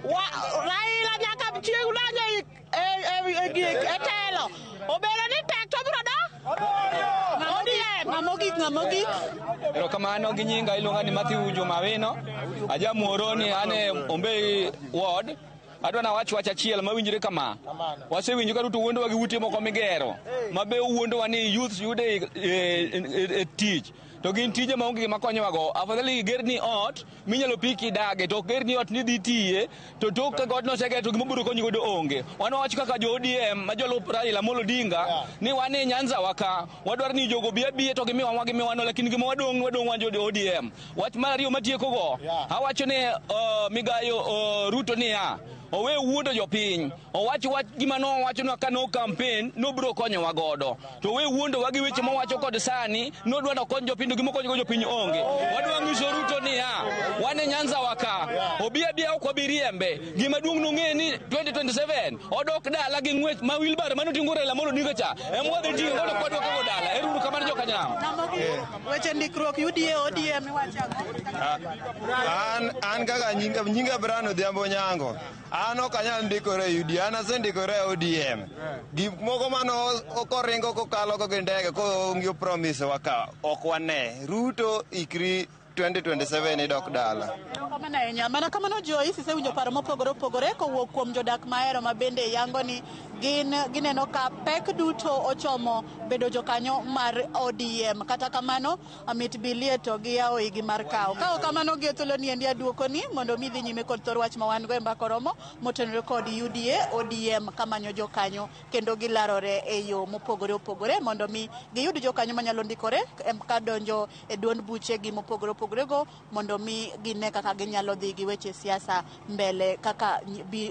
Speaker 20: Raila nyaka chieng' donjo e telo. Obedo ni tek to obiro do? ODM.
Speaker 28: Ng'ama ogik, ng'ama ogik.
Speaker 10: Erokamano gi nyinga iluonga ni Matthew Juma Wino. Aja Muhoroni an e Ombei ward. Adwa nawach wach achiel mawinjre kama. Wasewinjo ka Ruto wuondowa gi ute moko migero. Ma be owuondowa ni youths yude e tich. To gin tije maonge gima konyowago. Afadhali igerni ot minyalo pi kidage, to ok gerni ot ni dhi tiye, to tok ka godno oseger to gima obiro konyi godo onge. Wan wawacho kaka jo ODM ma jolup Raila Amolo Odinga ni wan e Nyanza wa ka, wadwaro ni jogo obi abiya to gimiwa wagimiwa no, lakini gima wadong' wadong' wan jo ODM. Wach mar ariyo matieko go, awacho ne migayo Ruto niya, owe wuondo jopiny, owach wach gima nowachonwa ka no campaign nobiro konyowa godo, to owe wuondowa gi weche mowacho kod sani nodwa nokony jopiny to gima okonyogo jopiny onge. Wadwa nyiso Ruto niya, wan e Nyanza wa ka, obi abiya ok wabi riembe. Gima duong' nong'e ni 2027 odok dala gi ng'wech ma wheelbarrow mane oting'o Raila Amolo Odinga cha ema wadhi ting'o godo kwadwoke go dala. Ero uru kamano jokanyanam.
Speaker 28: Weche ndikruok UDA ODM iwacho ang'o?
Speaker 8: An kaka nyinga Brian Odhiambo Nyango, an ok anyal ndikora e UDA, an asendikora e ODM. Gik moko mane koringo kokalo go gi ndege kong'iyo promise wa ka ok wane. Ruto ikri 2027 idok dala.
Speaker 28: Erokamano ahinya. Mana kamano Joyce, isewinjo paro mopogore opogore kowuok kuom jodak mahero ma bende yango ni gin gineno ka pek duto ochomo bedo jokanyo mar ODM. Kata kamano, mit bilie to giyawo igi mar kawo. Ka ok kamano gi e thuolo ni endi aduokoni mondo mi dhi nyime kod thor wach ma wan go e mbaka oromo motenore kod UDA, ODM kamanyo jokanyo kendo gilarore e yo mopogore opogore mondo mi giyud jokanyo manyalo ndikore kadonjo e duond buchegi mopogore opogore go mondo mi gine kaka ginyalo dhi gi weche siasa mbele kaka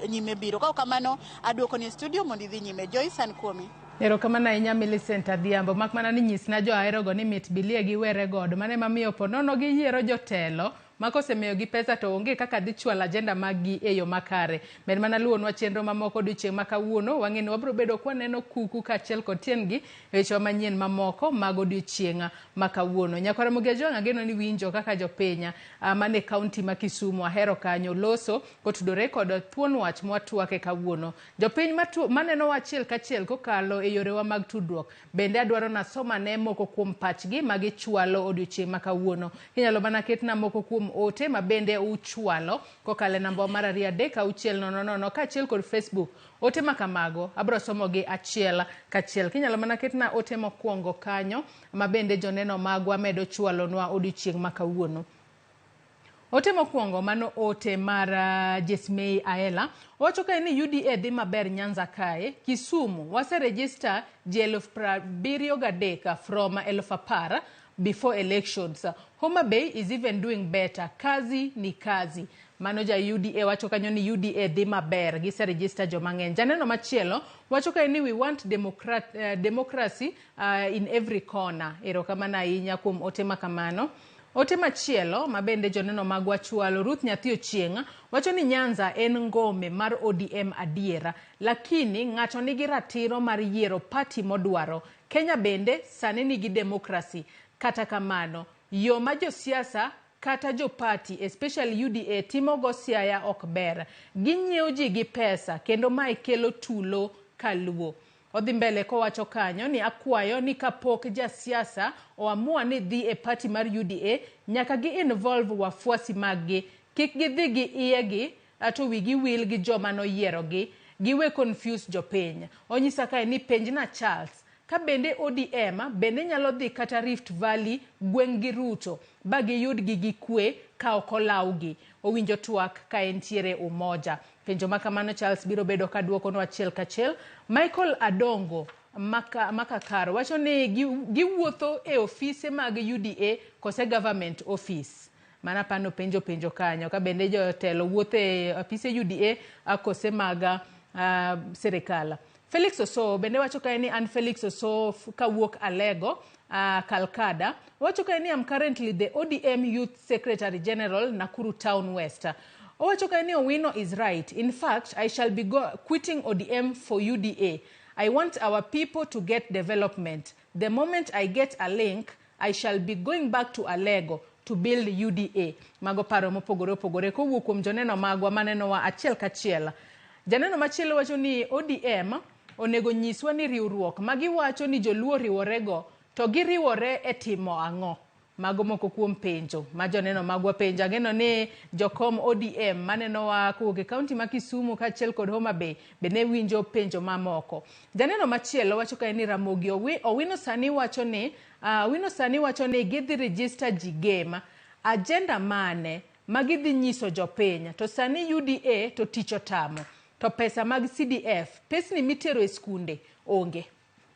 Speaker 28: nyime biro. Ka ok kamano aduokoni e studio mondo idhi nyime. Joyce, an kuomi.
Speaker 1: Erokamano ahinya Millicent Adhiambo. Mak mana ni nyisna joaherogo ni mit bilie giwere godo. Mano ema miyo po nono giyiero jotelo ma kosemiyogi pesa to onge kaka dhi chwalo agenda mag gi e yo makare. Med mana luwonwa chenro mamoko odiochieng' ma kawuono. Wang'e ni wabiro bedo kwaneno kuku kaachiel kod tiendgi e wechewa manyien mamoko mag odiochieng' ma kawuono. Nyakwar Ramogi Ajwang' ageno ni winjo kaka jopiny mane kaunti ma Kisumu ahero kanyo loso kotudore kod thuon wach mwatwake kawuono. Jopiny manenowa achiel kachiel kokalo e yorewa mag tudruok bende adwaro nasomane moko kuom pachgi ma gichwalo odiochieng' ma kawuono. Inyalo mana ketna moko kuom ote ma bende uchwalo kokalo e namba mar 2 3 6 0 0 kaachiel kod Facebook. Ote ma kamago abiro somogi achiel kachiel. Kinyalo mana ketna ote mokwongo kanyo ma bende joneno magwa medo chwalonwa odiochieng' ma kawuono. Ote mokwongo mano ote mar Jesmei Aela. Owacho kae ni UDA dhi maber Nyanza kae. Kisumu wase register ji 73,000 from 10,000 before elections. Homa Bay is even doing better. Kazi ni kazi. Mano ja UDA wacho kanyo ni UDA dhi maber. Gise register joma ng'eny. Janeno machielo wacho kae ni we want democracy in every corner. Erokamano ahinya kuom ote ma kamano. Ote machielo ma bende joneno magwa chwalo Ruth Nyathi Ochieng' wacho ni Nyanza en ngome mar ODM adiera, lakini ng'ato nigi ratiro mar yiero party modwaro. Kenya bende sani nigi democracy. Kata kamano, yo ma josiasa kata jo party especially UDA timogo siaya ok ber. Ginyiewo ji gi pesa kendo mae kelo tulo kaluo. Odhi mbele kowacho kanyo ni akwayo ni kapok jasiasa oamua ni dhi e party mar UDA nyaka gi involve wafuasi maggi. Kik gidhi gi iyegi to wigi wil gi joma noyierogi. Giwe confuse jopiny. Onyisa kae ni penjna Charles ka bende ODM bende nyalo dhi kata Rift Valley gweng' gi Ruto ba giyudgi gi kwe ka ok olawgi. Owinjo twak ka entiere Umoja. Penjo ma kamano Charles biro bedo ka dwokonwa achiel kachiel. Michael Adongo Makakaro wacho ni giwuotho e ofise mag UDA kose government office. Mana pano penjo penjo kanyo ka bende jotelo wuotho e ofise UDA kose mag sirikal. Felix Oso bende wacho kae ni an Felix Oso kawuok Alego Kalkada wacho kae ni I'm currently the ODM Youth Secretary General Nakuru Town West. Owacho kae ni Owino is right. In fact, I shall be quitting ODM for UDA. I want our people to get development. The moment I get a link, I shall be going back to Alego to build UDA. Mago paro mopogore opogore kowuok kuom joneno magwa manenowa achiel kachiel. Janeno machielo wacho ni ODM onego nyiswa ni riwruok ma giwacho ni joluo riworego to giriwore e timo ang'o. Mago moko kuom penjo ma joneno magwa penjo. Ageno ni jokom ODM manenowa kowuok e kaunti ma Kisumu kaachiel kod Homa Bay be ne winjo penjo mamoko. Janeno machielo wacho kae ni Ramogi Owino sani wacho ni Owino sani wacho ni gidhi register ji game. Agenda mane ma gidhi nyiso jopiny to sani UDA to tich otamo to pesa mag CDF pesni mitero e skunde onge.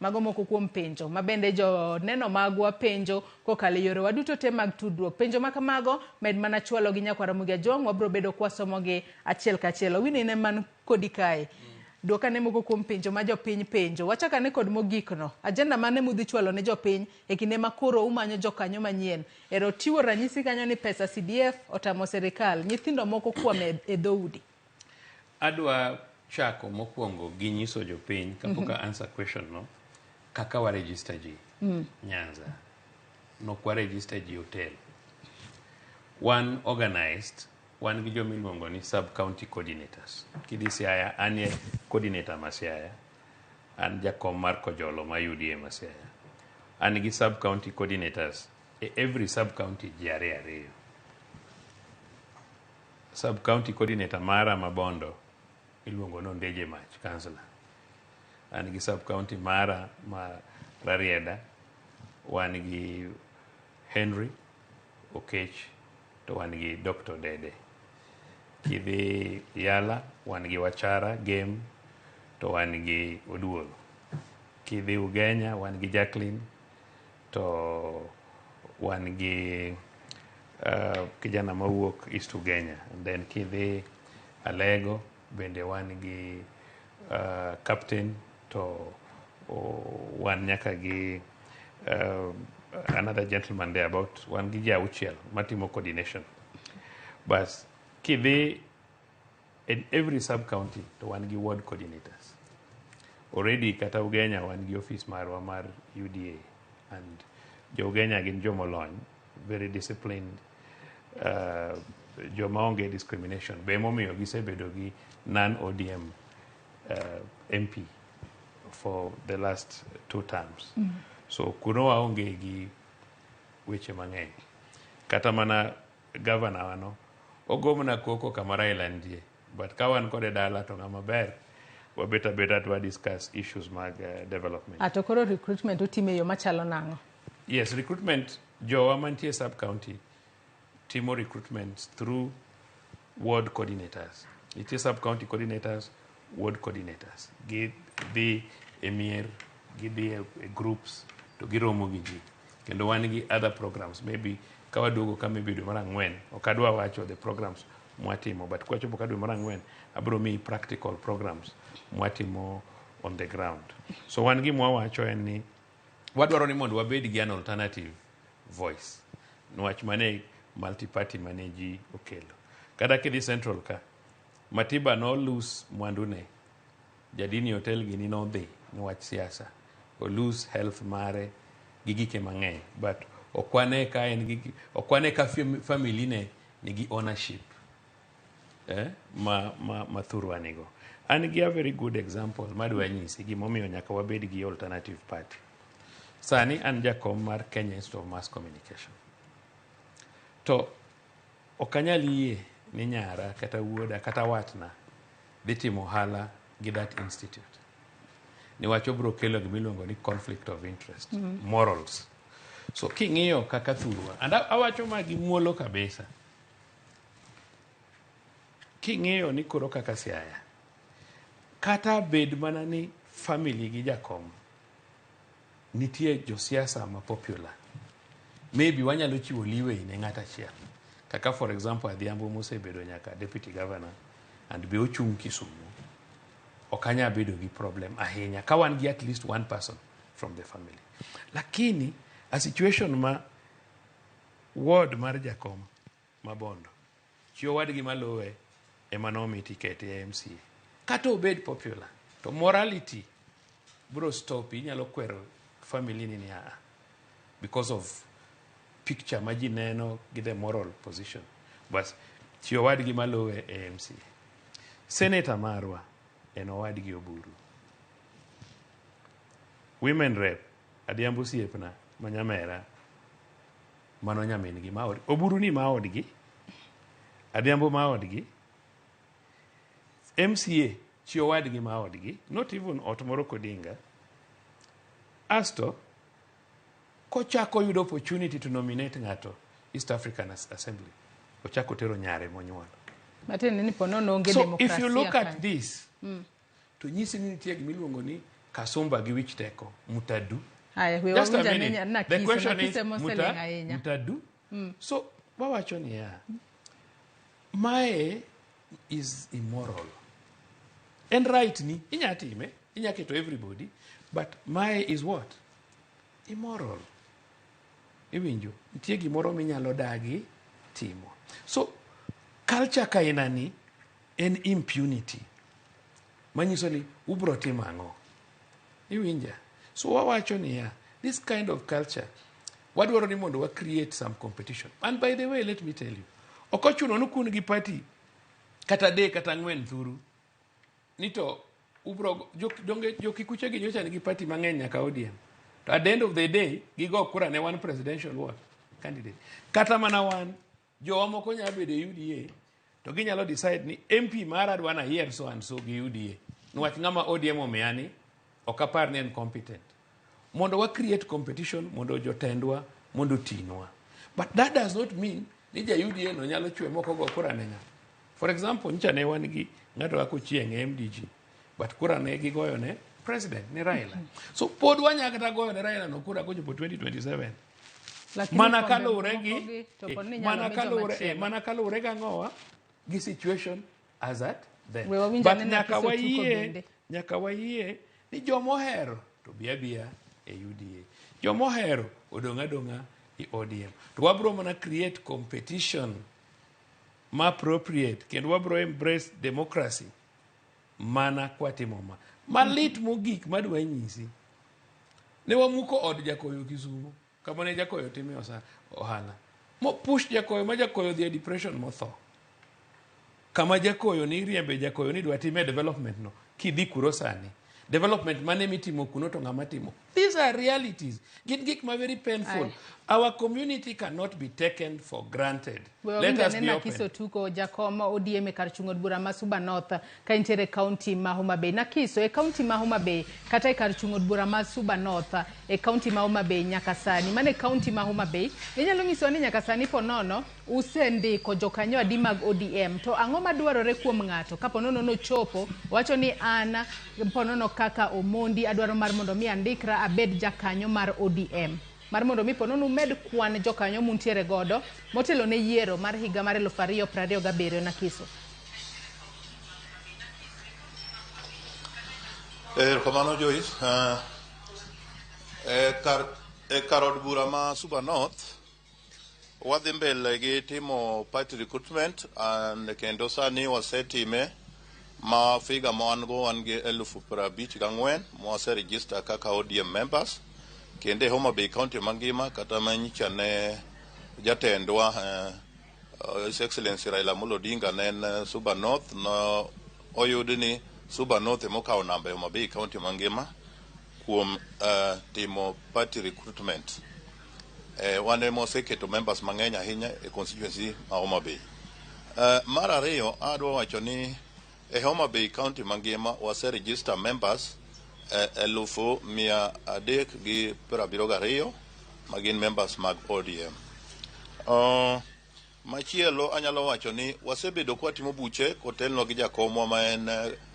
Speaker 1: Mago moko kuom penjo ma bende joneno magwa penjo kokalo e yorewa duto te mag tudruok. Penjo ma kamago med mana chwalo gi nyakwar Ramogi Ajwang', wabro bedo kwasomogi achiel kachiel. Owino in ema man kodi kae. Dwok ane moko kuom penjo ma jopiny penjo. Wachak ane kod mogikno. Agenda mane mudhi chwalo ne jopiny e kinde ma koro umanyo jokanyo manyien? Ero chiwo ranyisi kanyo ni pesa CDF otamo sirikal. Nyithindo moko kwame e dhoudi.
Speaker 9: Adwa chako mokwongo gi nyiso jopiny kapok a answer question no kaka wa register ji Nyanza. Nok wa register ji hotel. Wan organized, wan gi joma iluongo ni sub county coordinators. Kidhi Siaya, an e coordinator ma Siaya. An jakom mar Kojolo ma UDA ma Siaya. An gi sub county coordinators e every sub county ji ariyo ariyo. Sub county coordinator mara ma Bondo iluongo ni Ondeje Mach, councillor. An gi sub county mara ma Rarieda, wan gi Henry Okech to wan gi Dr. Dede. Kidhi Yala, wan gi Wachara Game to wan gi Oduol. Kidhi Ugenya, wan gi Jacqueline to wan gi kijana mawuok East Ugenya. And then kidhi Alego, bende wan gi captain to wan nyaka gi another gentleman there about wan gi ji auchiel matimo coordination. Bas kidhi in every sub county to wan gi ward coordinators. Already kata Ugenya wan gi office marwa mar UDA and jo Ugenya gin jomolony, very disciplined, joma onge discrimination. Be emomiyo gisebedo gi non-ODM MP for the last 2 terms. So kuno waonge gi weche mang'eny. Kata mana governor wano ogo mana koko kama Raila nitie. But ka wan kode dala to ng'ama ber, wabet abeta to wa discuss issues mag development.
Speaker 1: Ato koro recruitment utime yo machalo nang'o?
Speaker 9: Yes, recruitment, jowa mantie sub county timo recruitment through ward coordinators. Nitie sub county coordinators, ward coordinators. Gidhi e mier, gidhi e groups to giromo gi ji. Kendo wan gi other programs, maybe ka waduogo ka maybe dwe mar ang'wen, ok adwa wacho the programs mwatimo, but kwachopo ka dwe mar ang'wen, abiro miyi practical programs mwatimo on the ground. So wan gima wawacho en ni wadwaro ni mondo wabed gi an alternative voice. Niwach mane multi-party mane ji okelo. Kata kidhi Central ka, Matiba no lose mwandune. Jadini Hotel gini nodhi niwach siasa. O lose health mare gi gike mang'eny. But ok wane ka en gi, ok wane ka family ne nigi ownership ma thurwa nigo. An gi a very good example madwa nyisi gimomiyo nyaka wabed gi alternative party. Sani an jakom mar Kenya Institute of Mass Communication. To ok anyal yie ni nyara kata wuoda kata watna dhi timo ohala gi that institute. Niwach obiro kelo gima iluongo ni conflict of interest, morals. So king'iyo kaka thurwa, and awacho ma gi muolo kabisa. King'iyo ni koro kaka Siaya, kata bed mana ni family gi jakom nitie josiasa ma popular, maybe wanyalo chiwo leeway ne ng'at achiel. Kaka for example Adhiambo mosebedo nyaka deputy governor and be ochung' Kisumu, ok anyal bedo gi problem ahinya ka wan gi at least one person from the family. Lakini a situation ma ward mar jakom ma Bondo, chi owadgi maluwe ema nomi ticket e MCA. Kata obed popular, to morality bro stop, inyalo kwero family ni aa because of picture ma ji neno gi the moral position. But chi owadgi maluwe e MCA. Senator marwa en owadgi Oburu. Women rep, Adhiambo osiepna ma nyamera Mano nyamin gi ma od Oburu ni ma odgi. Adhiambo ma odgi. MCA chi owadgi ma odgi, not even ot moro Kodinga. Asto kochako yudo opportunity to nominate ng'ato East African Assembly, ochako tero nyare monyuolo.
Speaker 1: Matiende ni ponono onge
Speaker 9: So if you
Speaker 1: demokrasia
Speaker 9: look
Speaker 1: kanyo.
Speaker 9: at this, to nyisi ni nitie gimiluongo ni kasumba gi wich teko, mutadu.
Speaker 1: Haya, we
Speaker 9: Just a
Speaker 1: wawinj ane
Speaker 9: minute.
Speaker 1: Nakiso,
Speaker 9: The question is
Speaker 1: Nakiso moseling ahinya.
Speaker 9: mutadu. So wawacho niya, mae is immoral. En right ni, inya time, inya keto everybody, but mae is what? Immoral. Iwinjo, nitie gimoro minyalo dagi timo. So, culture kaina ni en impunity. Manyiso ni ubro timo ang'o? Iwinja? So wawacho niya, this kind of culture, wadwaro ni mondo wa create some competition. And by the way, let me tell you, ok ochuno ni kun gi party kata adek kata ang'wen thuru, ni to ubro, donge jokikuche gi nyocha nigi party mang'eny nyaka ODM. To at the end of the day, gigo kura ne one presidential what? Candidate. Kata mana wan, jowa moko nyalo bedo e UDA, to ginyalo decide ni MP mara adwa nayier so and so gi UDA. Niwach ng'ama ODM omiya ni, ok apar ni en competent. Mondo wa create competition, mondo jotendwa, mondo otinwa. But that does not mean ni ja UDA no nyalo chwe moko go kura ne ng'ato. For example, nyocha ne wan gi ng'ato kaka Ochieng' e MDG, but kura ne gigoyo ne president, ne Raila. So pod wanyalo kata goyo ne Raila no kura kochopo 2027.
Speaker 1: Lakini
Speaker 9: Mana
Speaker 1: kombe
Speaker 9: kaluwore
Speaker 1: moko
Speaker 9: gi
Speaker 1: gi to
Speaker 9: eh,
Speaker 1: pod ni inyalo
Speaker 9: mana
Speaker 1: mi
Speaker 9: kaluwore
Speaker 1: jomachielo.
Speaker 9: mana kaluwore gang'owa gi situation as at then.
Speaker 1: We wawinj
Speaker 9: But
Speaker 1: ane
Speaker 9: nyaka
Speaker 1: Nakiso tuko
Speaker 9: wayie
Speaker 1: bende.
Speaker 9: nyaka wayie ni jomohero to bi abiya e UDA. Jomohero odong' adong'a e ODM. To wabro mana create competition ma appropriate kendo wabro embrace democracy mana kwatimo ma. Malit mogik madwa nyisi. Ne wamuko od Jakoyo Kisumo kama ne Jakoyo time ohala. Mo push Jakoyo ma Jakoyo dhi e depression motho. Kama Jakoyo ni riembe Jakoyo ni dwa time development no kidhi kuro sani. Development mane mitimo kuno to ng'ama timo. These are realities. Gin gik ma very painful.
Speaker 1: Aye.
Speaker 9: Our community cannot be taken for granted.
Speaker 1: We
Speaker 9: Let
Speaker 1: wawinj
Speaker 9: us
Speaker 1: ane
Speaker 9: be
Speaker 1: Nakiso
Speaker 9: open.
Speaker 1: Tuko jakom ODM e kar chung' od bura ma Suba North ka intiere e kaunti ma Homa Bay. Nakiso e kaunti ma Homa Bay kata e kar chung' od bura ma Suba North e kaunti ma Homa Bay nyaka sani. Mano e kaunti ma Homa Bay. Inyalo nyisowa ni nyaka sani ponono usendiko jokanyo adi mag ODM to ang'o madwarore kuom ng'ato kapo nono nochopo wacho ni an ponono kaka Omondi adwaro mar mondo mi andikra abed jakanyo mar ODM mar mondo mi ponono umed kwan jokanyo muntiere godo motelo ne yiero mar higa mar 2027 Nakiso.
Speaker 11: Erokamano Joyce. E kar od bura ma Suba North wadhi mbele gi timo party recruitment and kendo sani wasetime ma figa ma wan go wan gi 54,000 mwase register kaka ODM members kendo e Homa Bay County mangima kata manyicha ne jatendwa His Excellency Raila Amolo Odinga ne en Suba North no oyud ni Suba North emokawo namba e Homa Bay County mangima kuom timo party recruitment. Wan ema waseketo members mang'eny ahinya e constituency ma Homa Bay. Mar ariyo adwa wacho ni e Homa Bay County mangima wase register members 372,000 magin members mag ODM. Machielo anyalo wacho ni wasebedo kwatimo buche kotelnwa gi jakomwa ma en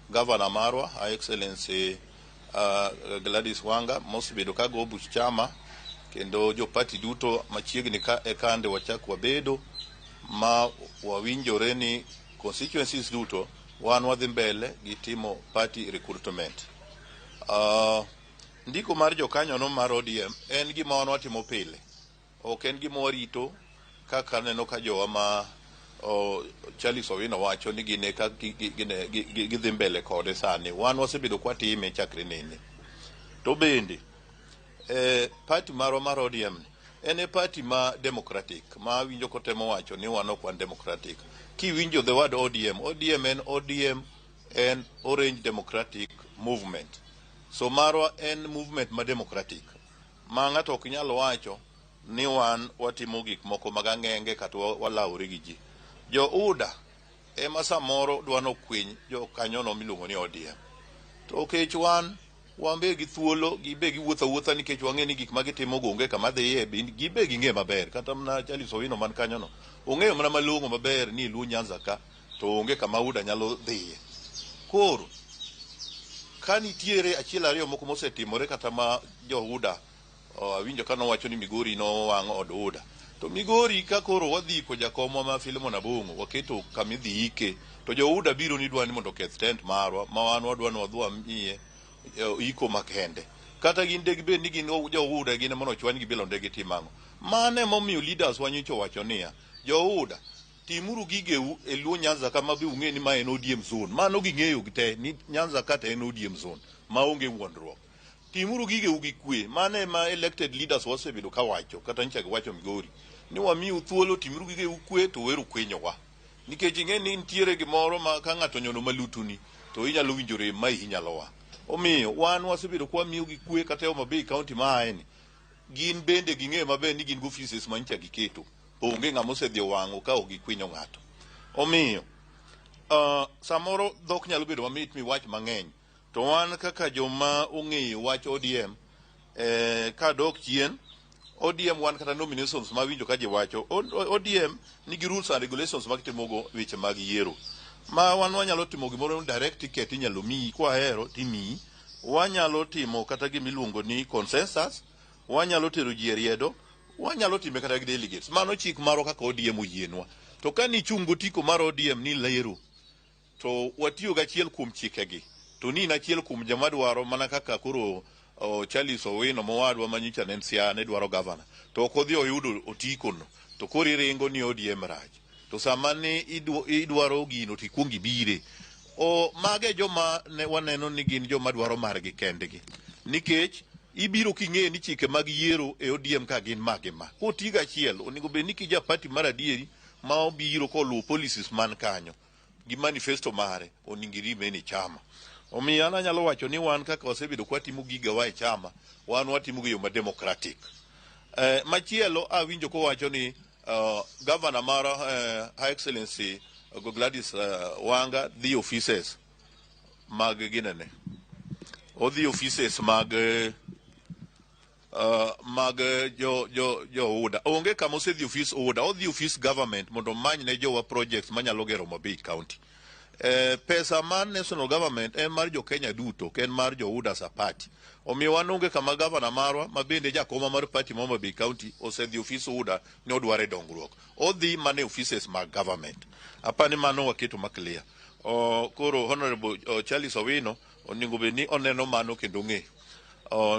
Speaker 11: gavana marwa Her Excellency Gladys Wanga mosebedo ka go buch chama kendo jo party duto machiegni ka ekande wachak wabedo ma wawinjore ni constituencies duto wan wadhi mbele gi timo party recruitment. Ndiko mar jokanyono mar ODM en gima wan watimo pile, ok en gima warito kaka aneno ka jowa ma Charles Owino wacho ni gin ka gidhi mbele kode sani. Wan wasebedo kwatime chakre nene. To bende party marwa mar ODM ni en e party ma democratic ma awinjo kotemo wacho ni wan ok wan democratic. Kiwinjo the word ODM, ODM en ODM en Orange Democratic Movement. So marwa en movement ma democratic ma ng'ato ok nyal wacho ni wan watimo gik moko mag ang'enge kata walawore gi ji. Jo UDA ema samoro dwa nokwiny jokanyono miluongo ni ODM. To okech wan be gi thuolo, gibe giwuotho awuotha nikech wang'e ni gik ma gitimo go onge kama dhiye, gibe ging'e maber. Kata mana Charles Owino man kanyono ong'eyo mana malong'o maber ni Luo Nyanza ka to onge kama UDA nyalo dhiye. Koro ka nitiere achiel ariyo moko mosetimore kata ma jo UDA awinjo ka nowacho ni Migori nowang' od UDA. To Migori ka koro wadhi iko jakomwa ma Philemon Abong'o, waketo kama idhi ike, to jo UDA biro ni dwa ni mondo oketh tent marwa, ma wan wadwa ni wadhi wamiye iko makende. Kata gin de gibed ni gin jo UDA gin ema nochwany gi bilo ndege tim ang'o. Mano emomiyo leaders wa nyocha owacho niya, jo UDA timuru gigeu e Luo Nyanza kama be ung'e ni ma en ODM zone. Mano ging'eyo te ni Nyanza ka to en ODM zone maonge wuondruok. Timuru gigeu gi kwe. Mano ema elected leaders wasebedo kawacho, kata nyocha giwacho Migori, ni wamiu thuolo timuru gigeu kwe to weru kwinyowa. Nikech ing'e ni nitiere gimoro ma ka ng'ato onyono malutuni to inyalo winjo rem ma iyi nyalo wang'. Omiyo wan wasebedo kwa miyo gi kwe kata e Homa Bay County ma aeni. Gin bende ging'eyo maber ni gin gi offices ma nyocha giketo. Onge ng'ama osedhi owang'o ka ok gikwinyo ng'ato. Omiyo samoro dhok nyalo bedo mamit miwach mang'eny. To wan kaka joma ong'eyo wach ODM, kadok chien, ODM wan kata nominations mawinjo ka ji wacho, ODM nigi rules and regulations mag timogo weche mag yiero. Ma wan wanyalo timo gimoro direct ticket inyalo miyi, kwahero timiyi. Wanyalo timo kata gimiluongo ni consensus, wanyalo tero ji e riedo, wanyalo time kata gi delegates. Mano chik marwa kaka ODM oyienwa. To ka nichung' gotiko mar ODM ni lero, to watiyo gachiel kuom chikegi. To ni in achiel kuom joma dwaro mana kaka koro Charles Owino mowadwa manyocha ne en Siaya ne dwaro gavana. To ok odhi oyudo otiko no. To koro iringo ni ODM rach. To sama ni idwaro gino to ikuong ibire. Mage joma ne waneno ni gin joma dwaro margi kendgi. Nikech ibiro king'eyo ni chike mag yiero e ODM ka gin mage ma. Koti gachiel, onego bed ni kija party mar adieri ma obiro koluwo policies man kanyo gi manifesto mare, onego irime ni chama. Omiyo an anyalo wacho ni wan kaka wasebedo kwatimo gigawa e chama, wan watimo gi yo ma democratic. Machielo awinjo kowacho ni governor mar Her Excellency Gladys Wanga dhi offices mag ginene. Odhi offices mag jo UDA. Onge kama osedhi office UDA, odhi office government mondo omany ne jowa projects manyalo gero Homa Bay County. Pesa mar national government en mar jo Kenya duto, ok en mar jo UDA as a party. Omiyo wan onge kama governor marwa ma bende jakoma mar party ma Homa Bay County osedhi office UDA ni odware dongruok. Odhi mana e offices mag government. Apani mano waketo ma clear. Koro Honorable Charles Owino onego bed ni oneno mano kendo ong'eyo.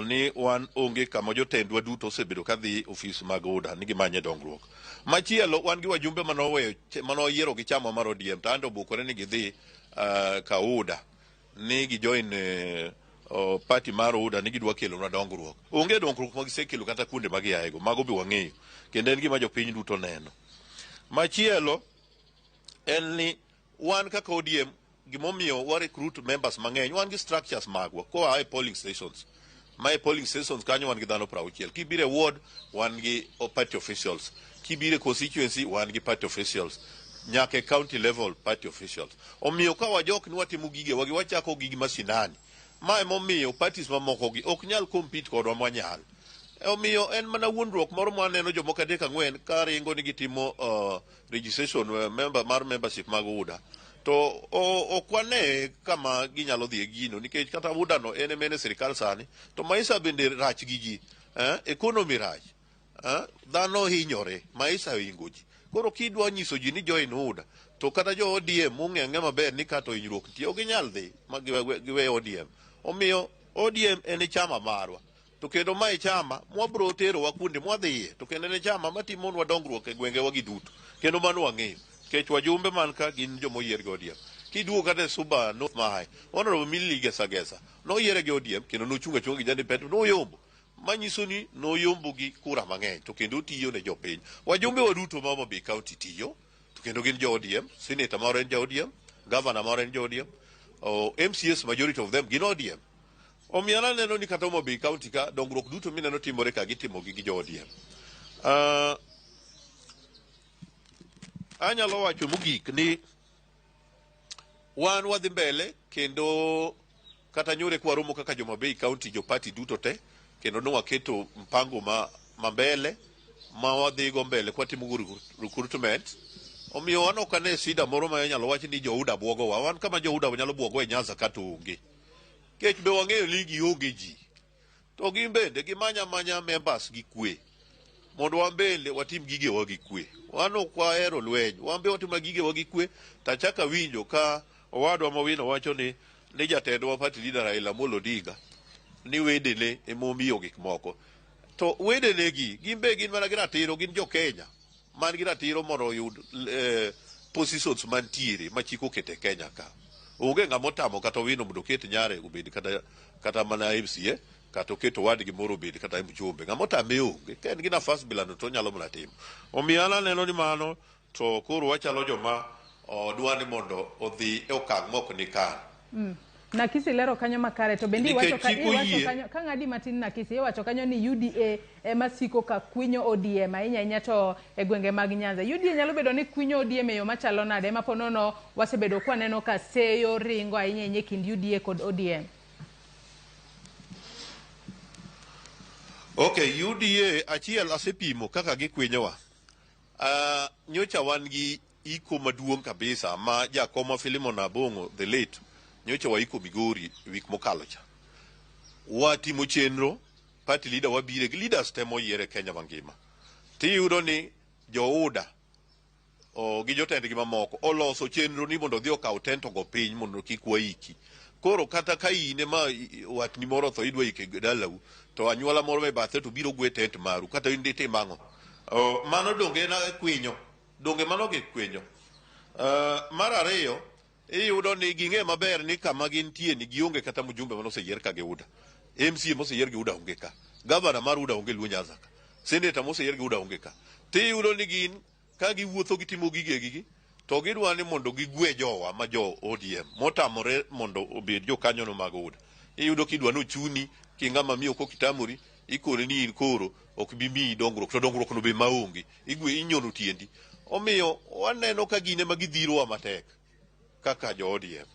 Speaker 11: Ni wan onge kama jotendwa duto osebedo kadhi ofis mag UDA ni gimanye dongruok. Machielo wan gi wajumbe manoweyo manoyiero gi chama mar ODM to ando obukore ni gidhi ka UDA ni gijoin party mar UDA ni gidwa kelonwa dongruok. Onge dongruok ma gisekelo kata kuonde ma giaego, mago be wang'eyo kendo en gima jopiny duto neno. Machielo en ni wan kaka ODM gimomiyo wa recruit members mang'eny, wan gi structures magwa koa e polling stations. Ma e polling stations kanyo wan gi dhano 60. Kibiro e ward wan gi party officials. Kibiro e constituency wan gi party officials. Nyaka e county level party officials. Omiyo ka wajok ni watimo gigewa gi wachako gigi mashinani. Ma emomiyo parties mamoko gi ok nyal compete kodwa mwanyal. Omiyo en mana wuondruok moro mwaneno jomoko 3 4 ka ringo ni gitimo registration member mar membership mag UDA. To ok wane kama ginyalo dhi e gino nikech kata UDA no en ema en e sirikal sani to maisha bende rach gi ji. Economy rach. Dhano hinyore, maisha ohingo ji. Koro kidwa nyiso ji ni join UDA to kata jo ODM mong'e ang'e maber ni kata hinyruok nitie ok ginyal dhi ma giwe ODM. Omiyo ODM en chama marwa. To kendo mae chama mwabro terowa kuonde mwadhiye to kendo en chama matimonwa dongruok e gwengewa gi duto. Kendo mano wang'eyo. Nikech wajumbe man ka gin jomoyier gi ODM. Kiduogo kata e Suba North Mahai, Honorable Millie Gesa Gesa noyiere gi ODM kendo nochungo achunga gi jandipet noyombo. Manyiso ni noyombo gi kura mang'eny to kendo otiyo ne jopiny. Wajumbe wa duto ma Homa Bay County tiyo to kendo gin jo ODM, senator moro en ja ODM, governor moro en ja ODM, MCAs majority of them gin ODM. Omiyo an aneno ni kata Homa Bay County ka dongruok duto mineno timore ka gitimo gi jo ODM. Anyalo wacho mogik ni wan wadhi mbele kendo kata nyore kwaromo kaka Joma Bay County jo party duto te kendo ne waketo mpango ma mbele ma wadhigo mbele kwatimo go recruitment. Omiyo wan ok ane sida moro ma inyalo wach ni jouda bwogowa. Wan kama jouda nyalo bwogo e Nyanza kata onge. Kech be wang'eyo ni gionge ji. To gin bende gimanya manya members gi kwe. Mondo wan bende watim gigewa gi kwe. Wan ok wahero lweny. Wan be watimo gigewa gi kwe. Tachaka winjo ka owadwa Mowino wacho ni jatendwa party leader Raila Amolo Odinga ni wedene emomiyo gik moko. To wedene gi gin be gin mana gi ratiro, gin jo Kenya man gi ratiro mondo oyud positions mantiere ma chik oketo e Kenya ka. Onge ng'ama otamo kata Owino mondo oket nyare obed kata mana MCA kata oket owadgi moro obed kata mjumbe. Ng'ama otame onge. Ka en gi nafas bilano to onyalo mana timo. Omiyo an aneno ni mano to koro wachalo joma odwa ni mondo odhi e okang' mok ni kare.
Speaker 1: Nakisi lero kanyo makare to bende
Speaker 11: Nikech
Speaker 1: iwacho ka
Speaker 11: chik
Speaker 1: iwacho
Speaker 11: oyie.
Speaker 1: kanyo ka ng'adi matin Nakisi iwacho kanyo ni UDA ema siko ka kwinyo ODM ahinya ahinya to e gwenge mag Nyanza. UDA nyalo bedo ni kwinyo ODM e yo machalo nade ma po nono wasebedo kwaneno ka seyo ringo ahinya ahinya e kind UDA kod ODM.
Speaker 11: Okay, UDA achiel asepimo kaka gikwinyowa. Nyocha wan gi iko maduong' kabisa ma jakoma Philemon Abong'o the late nyocha waiko Migori wik mokalo cha. Watimo chenro, party leader wabire gi leaders te moyier e Kenya mangima. Tiyudo ni jouda gi jotendgi mamoko oloso chenro ni mondo odhi okaw tent ogo piny mondo kik waiki. Koro kata ka in ema watni moro otho idwa ike dalau to anyuola moro e bathe to biro gwe tent maru kata in ditim ang'o? Mano donge en kwinyo? Donge mano gi kwinyo? Mar ariyo, iyudo ni ging'e maber ni kama gintie ni gionge kata mjumbe manoseyier ka gi UDA. MCA moseyier gi UDA onge ka. Gavana mar UDA onge Luo Nyanza ka. Senator moseyier gi UDA onge ka. Tiyudo ni gin ka giwuotho gitimo gigegi to gidwa ni mondo gigwe jowa ma jo ODM motamore mondo obed jokanyono mag UDA. Iyudo kidwa nochuni king'ama miyo kok itamori ikone ni in koro ok bi miyi dongruok to dongruok no be maonge igwe inyono tiendi. Omiyo waneno ka gin ema gidhirowa matek kaka jo ODM.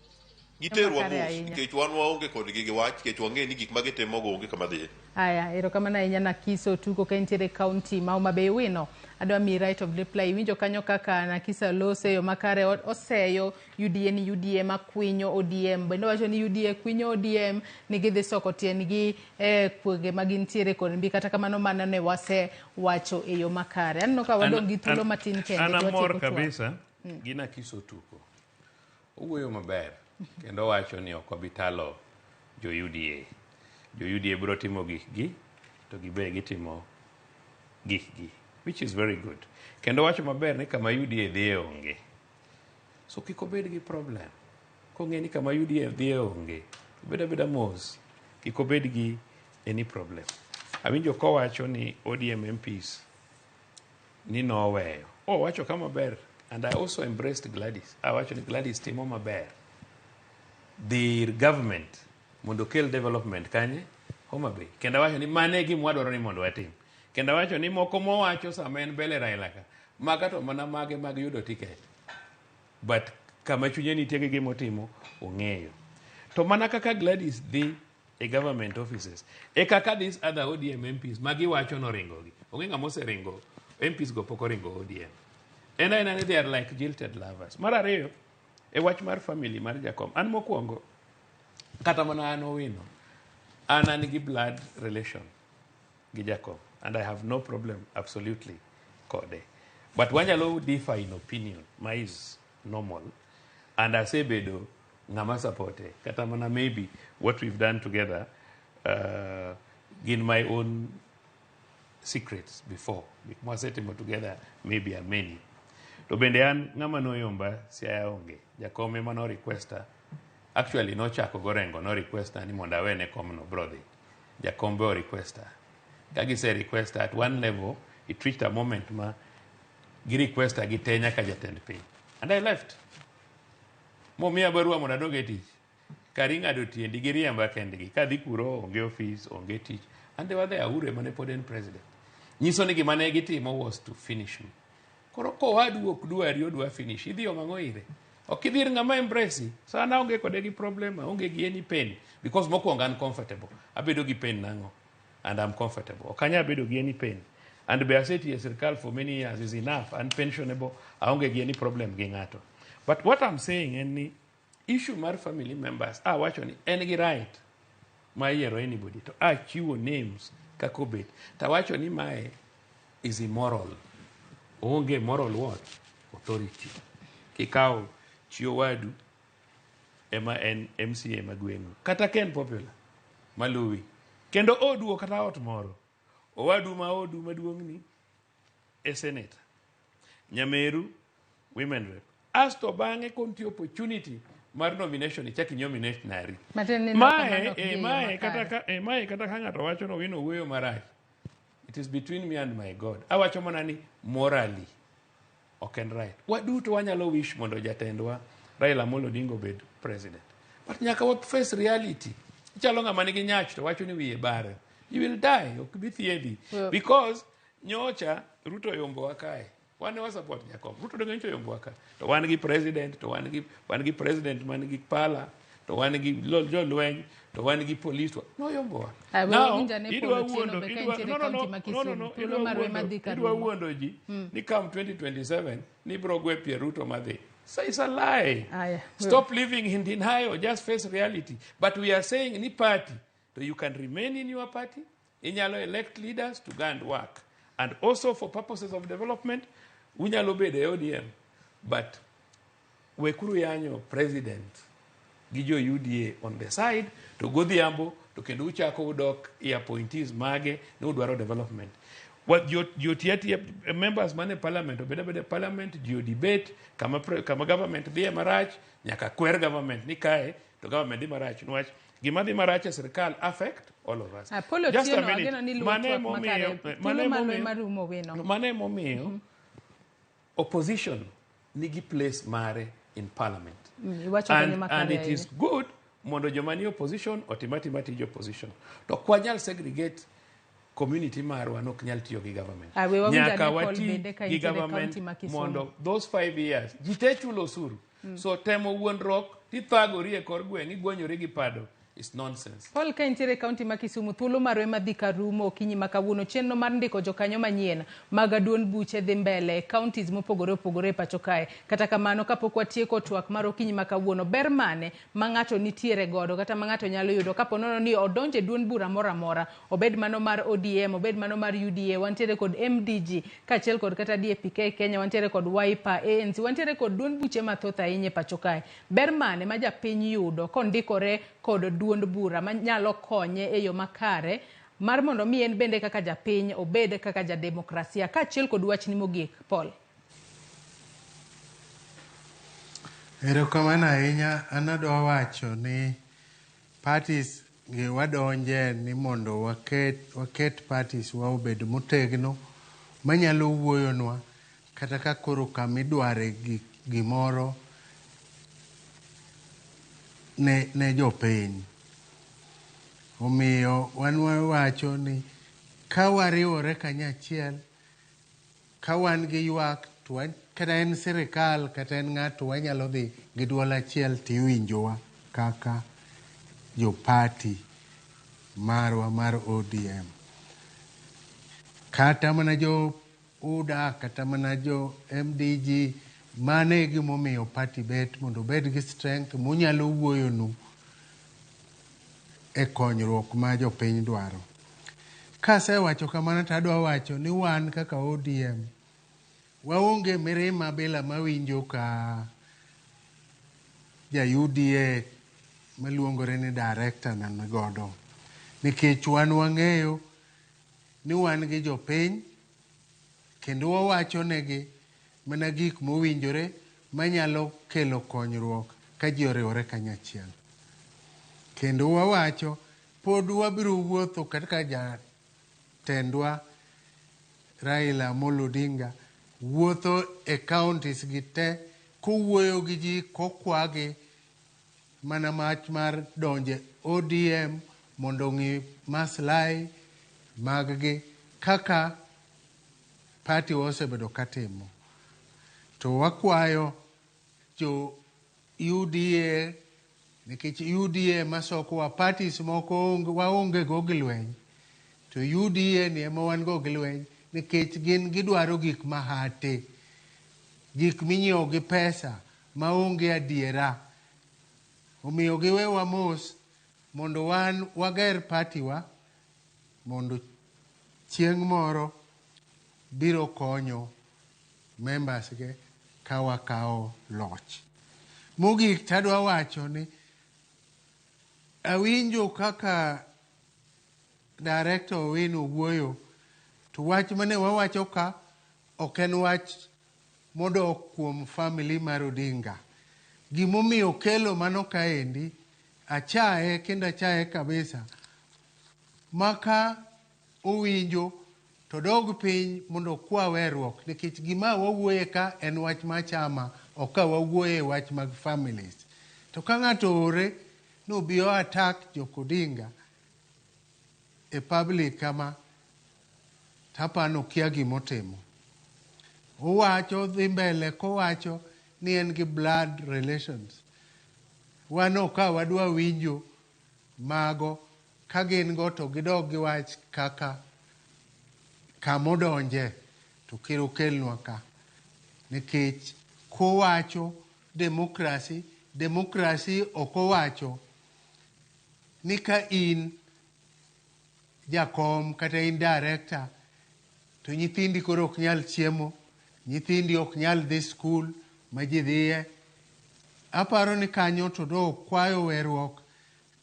Speaker 11: Giterwa mos nikech wan waonge kodgi gi wach nikech wang'e ni gik ma gitimogo onge kama dhiye.
Speaker 1: Aya, erokamano ahinya Nakiso Tuko ka intiere county ma Homa Bay. Wino, adwa miyi right of reply. Iwinjo kanyo kaka Nakisa lose yo makare oseyo UDA ni UDA ma kwinyo ODM. Bende owacho ni UDA kwinyo ODM ni gidhi soko tiendgi e gwenge ma gintiere kod mbi. Kata kamano mano ne wasewacho e yo makare. Aneno ka wadong' gi thuolo matin kende.
Speaker 9: An amor
Speaker 1: twak.
Speaker 9: Kabisa gi Nakiso Tuko. Owuoyo maber kendo owacho ni ok obi talo jo UDA. Jo UDA biro timo gikgi to gibe gitimo gikgi, which is very good. Kendo wacho maber ni kama UDA dhiye onge. So kik obed gi problem. Kong'e ni kama UDA dhiye onge, obed abeda mos. Kik obed gi any problem. Awinjo kowacho ni ODM MPs ni noweyo. Oh, wacho kama ber. And I also embraced Gladys. Awacho ni Gladys timo maber. The government mondo okel development kanye Homa Bay. Kendo awacho ni mano e gima wadwaro ni mondo watim. Kendo awacho ni moko mowacho sama en mbele Raila ka, maga to mana mage mag yudo ticket. But kama chunye nitie gi gima otimo, ong'eyo. To mana kaka Gladys dhi e government offices, e kaka these other ODM MPs magiwacho noringogi. Onge ng'ama oseringo, MPs go pok oringo ODM. En aena ni they are like jilted lovers. Mar ariyo, e wach mar family mar Jakom. An mokwongo, kata mana an Owino, an gi blood relation gi Jakom. And I have no problem absolutely kode. But wanyalo differ in opinion, ma is normal. And asebedo ng'ama supporte. Kata mana maybe what we've done together gin my own secrets before. Gik mwasetimo together maybe are many. To bende an ng'ama noyomba Siaya onge. Jakom ema no requesta. Actually nochako gorengo no requesta ni mondo awene komno bro dhi. Jakom be o requesta. Ka gise requesta at one level, it reached a moment ma gi requesta gi te nyaka jatend piny. And I left. Momiya barua mondo adog e tich. Kar ing'ado tiendi giriemba kendgi. Kadhi kuro onge office, onge tich. And they were there, Uhuru ema ne pod en president. Nyiso ni gima ne gitimo was to finish me. Koro kowadu ok dwari odwa finish, idhi omo ang'o ire? Ok idhi ir ng'ama embrace. So an aonge kode gi problem, aonge gi any pain. Because mokwongo an comfortable. Abedo gi pain nang'o? And I'm comfortable. Ok anyal bedo gi any pain. And be asetiyo e sirkal for many years is enough. An pensionable, aonge gi any problem gi ng'ato. But what I'm saying en ni issue mar family members, awacho ni en gi right mar yiero anybody to achiwo names kaka obet. Tawacho ni mae is immoral. Oonge moral what? Authority. Kikawo chi owadu ema en MCA ma gweng'u. Kata ka en popular maluwi. Kendo odu ok kata ot moro. Owadu ma odu maduong' ni e senator. Nyameru women rep. Asto bang'e kontie opportunity mar nomination ichak i-nominate nari.
Speaker 1: Matiende ni
Speaker 9: Mae,
Speaker 1: kamano ok
Speaker 9: eh,
Speaker 1: dhi e yo
Speaker 9: mae kata
Speaker 1: makare.
Speaker 9: ka, mae kata ka ng'ato wacho no wino wuoyo marach. It is between me and my God. Awacho mana ni morally ok en right. Waduto wanyalo wish mondo jatendwa Raila Amolo Odinga obed president. But nyaka wa face reality. Ichalo ng'ama nigi nyach to wacho ni wiye bare. You will die, ok bi thiedhi.
Speaker 1: Well-
Speaker 9: Because nyocha Ruto oyombowa kae. Wan ne wa support Jakom. Ruto donge nyocha oyombowa ka. To wan gi president, to wan gi president man gi pala, to wan gi jolweny, to wan gi police. To noyombowa.
Speaker 1: Ah, we
Speaker 9: Now,
Speaker 1: winjo ane
Speaker 9: idwa
Speaker 1: Paul Otieno
Speaker 9: wuondo,
Speaker 1: be ka
Speaker 9: idwa,
Speaker 1: entiere
Speaker 9: no, no,
Speaker 1: kaunti
Speaker 9: no,
Speaker 1: ma
Speaker 9: no, no,
Speaker 1: Kisumu.
Speaker 9: no,
Speaker 1: Thuolo
Speaker 9: idwa
Speaker 1: marwa
Speaker 9: wuondo,
Speaker 1: ema dhi ka
Speaker 9: idwa
Speaker 1: rumo.
Speaker 9: wuondo ji ni come 2027 ni bro gwe pier Ruto madhi. So it's a lie.
Speaker 1: Aya,
Speaker 9: Stop living in denial, just face reality. But we are saying ni party, so you can remain in your party, inyalo elect leaders to go and work. And also for purposes of development, unyalo bedo e ODM, but wekuru yanyo president gi jo UDA on the side to godhiambo to kendo uchako udok e appointees mage ni udwaro development. What jo tiatia members mane parliament obed abeda e parliament ji debate kama, kama government dhiye marach nyaka kwer government ni kae to government dhi marach niwach gima dhi marach e sirkal affect all of us.
Speaker 1: Ah, Paul
Speaker 9: Just a
Speaker 1: Otieno,
Speaker 9: minute.
Speaker 1: ageno ni luwo
Speaker 9: Mano
Speaker 1: twak
Speaker 9: emomiyo-
Speaker 1: makare.
Speaker 9: mano
Speaker 1: Thuolo marwa
Speaker 9: emomiyo-
Speaker 1: ema rumo wino.
Speaker 9: mano emomiyo opposition nigi place mare in parliament.
Speaker 1: Iwacho kanyo
Speaker 9: And,
Speaker 1: makare
Speaker 9: and it is
Speaker 1: ahinya.
Speaker 9: good mondo joma ni opposition otim atima tij opposition. To ok wanyal segregate community marwa nok nyal tiyo gi government.
Speaker 1: Ah, we wawinj
Speaker 9: Nyaka
Speaker 1: ane Paul
Speaker 9: wati
Speaker 1: bende ka
Speaker 9: gi
Speaker 1: entiere
Speaker 9: government
Speaker 1: kaunti ma Kisumu.
Speaker 9: mondo those 5 years ji te chulo osuru. So temo wuondruok tithagori e kor gweng' igwonyori gi pado is nonsense.
Speaker 1: Paul ka entiere e kaunti ma Kisumu, thuolo marwa ema dhi ka rumo okinyi ma kawuono. Chenro mar ndiko jokanyo manyien mag duond buche dhi mbele e counties mopogore opogore e pacho kae. Kata kamano, kapok watieko twak mar okinyi ma kawuono, ber mane ma ng'ato nitiere godo kata ma ng'ato nyalo yudo kapo nono ni odonjo e duond bura moro amora, obed mano mar ODM, obed mano mar UDA, wantiere kod MDG, kaachiel kod kata DAP-K Kenya, wantiere kod Wiper, ANC, wantiere kod duond buche mathoth ahinya e pacho kae. Ber mane ma japiny yudo kondikore kod duond bura manyalo konye e yo makare mar mondo mi en bende kaka japiny obed kaka jademokrasia kaachiel kod wachni mogik Paul.
Speaker 12: Erokamano ahinya. An adwa wacho ni parties gi wadonje ni mondo waket parties wa obed motegno manyalo wuoyonwa kata ka koro kamidware gimoro ne jopiny. Omiyo wan wawacho ni ka wariwore kanyachiel, ka wan gi ywak to kata en sirikal kata en ng'ato wanyalo dhi gi duol achiel tiwinjowa kaka jopati marwa mar ODM. Kata mana jo UDA, kata mana jo MDG, mano e gimomiyo party bet mondo obed gi strength monyalo wuoyonu e konyruok ma jopiny dwaro. Kasewacho kamano to adwa wacho ni wan kaka ODM waonge mirima bila mawinjo ka ja UDA maluongore ni director na nigodo. Nikech wan wang'eyo ni wan gi jopiny kendo wawacho negi mana gik mowinjore manyalo kelo konyruok ka ji oriwore kanyachiel. Kendo wawacho pod wabiro wuotho kata jatendwa Raila Amolo Odinga wuotho e counties gi te kowuoyo gi ji kokwagi mana mach mar donje ODM mondo ong'i maslahi mag gi kaka party wa osebedo katimo. To wakwayo jo UDA nikech UDA masokowa parties moko onge, waonge go gi lweny to UDA ni ema wan go gi lweny nikech gin gidwaro gik mahate gik minyiewo gi pesa maonge adiera omiyo giwewa mos mondo wan wager party wa mondo chieng' moro biro konyo members ge ka wakawo loch. Mogik tadwa wacho ni awinjo kaka director Owino wuoyo to wach mane wawacho ka ok en wach modok kuom family mar Odinga. Gimomiyo kelo mano kaendi achaye kendo achaye kabisa maka owinjo to dog piny mondo okwa weruok nikech gima wawuoye ka en wach mar chama ok ka wawuoye wach mag families. To ka ng'ato oore nobi o attack jok Odinga e public kama tapano okia gimotimo. Owacho dhi mbele kowacho ni en gi blood relations. Wan ok ka wadwa winjo mago ka gin go to gidog giwach kaka kamodonje to kik okelnwa ka nikech kowacho democracy democracy ok owacho ni ka in jakom kata in director to nyithindi koro ok nyal chiemo nyithindi ok nyal dhi skul ma ji dhiye aparo ni kanyo to do kwayo weruok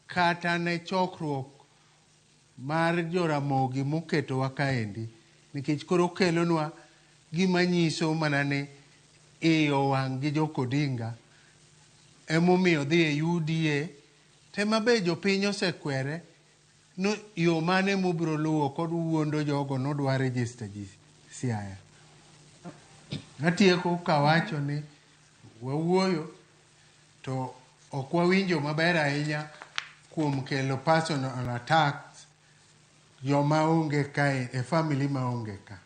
Speaker 12: kata ne chokruok mar joramogi moketowa kaendi nikech koro okelonwa gima nyiso mana ni iye owang' gi jok Odinga emomiyo dhi e UDA tema be jopiny osekwere no yo mane mobiro luwo kod wuondo jogo nodwa register ji Siaya. Atieko kawacho ni wawuoyo to ok wawinjo maber ahinya kuom kelo personal attacks joma onge kae e family maonge ka.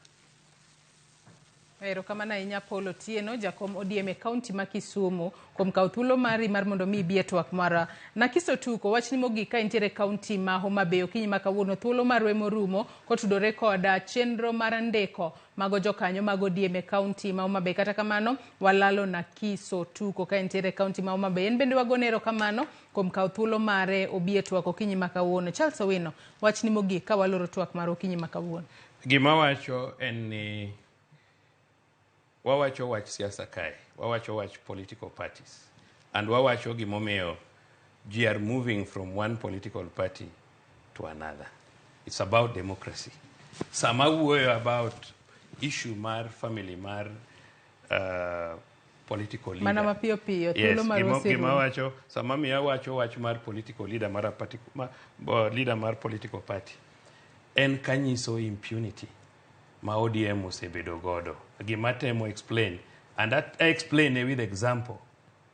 Speaker 1: Erokamano ahinya Paul Otieno, jakom ODM e kaunti ma Kisumu kuom kawo thuolo mari mar mondo mi ibi e twak marwa. Nakiso Tuko, wachni mogik ka intiere e kaunti ma Homa Bay okinyi ma kawuono thuolo marwa emorumo kotudore koda chenro mar ndiko mago jokanyo mag ODM e kaunti ma Homa Bay. Kata kamano, walalo Nakiso Tuko ka entiere e kaunti ma Homa Bay. En bende wagone erokamano kuom kawo thuolo mare obi e twak okinyi ma kawuono. Charles Owino, wachni mogik ka waloro twak mar okinyi ma kawuono.
Speaker 9: Gima wacho en ni wawacho wach siasa kae, wawacho wach political parties and wawacho gimomiyo ji are moving from one political party to another. It's about democracy. Sama wuoyo about issue mar family mar political leader.
Speaker 1: Mana mapiyo piyo, thuolo
Speaker 9: Yes,
Speaker 1: marwa
Speaker 9: gima
Speaker 1: oserumo.
Speaker 9: wacho sama miya wacho wach mar political leader mar a party, ma, leader mar political party en kanyiso impunity ma ODM osebedo godo. Gima temo explain and that I explain with example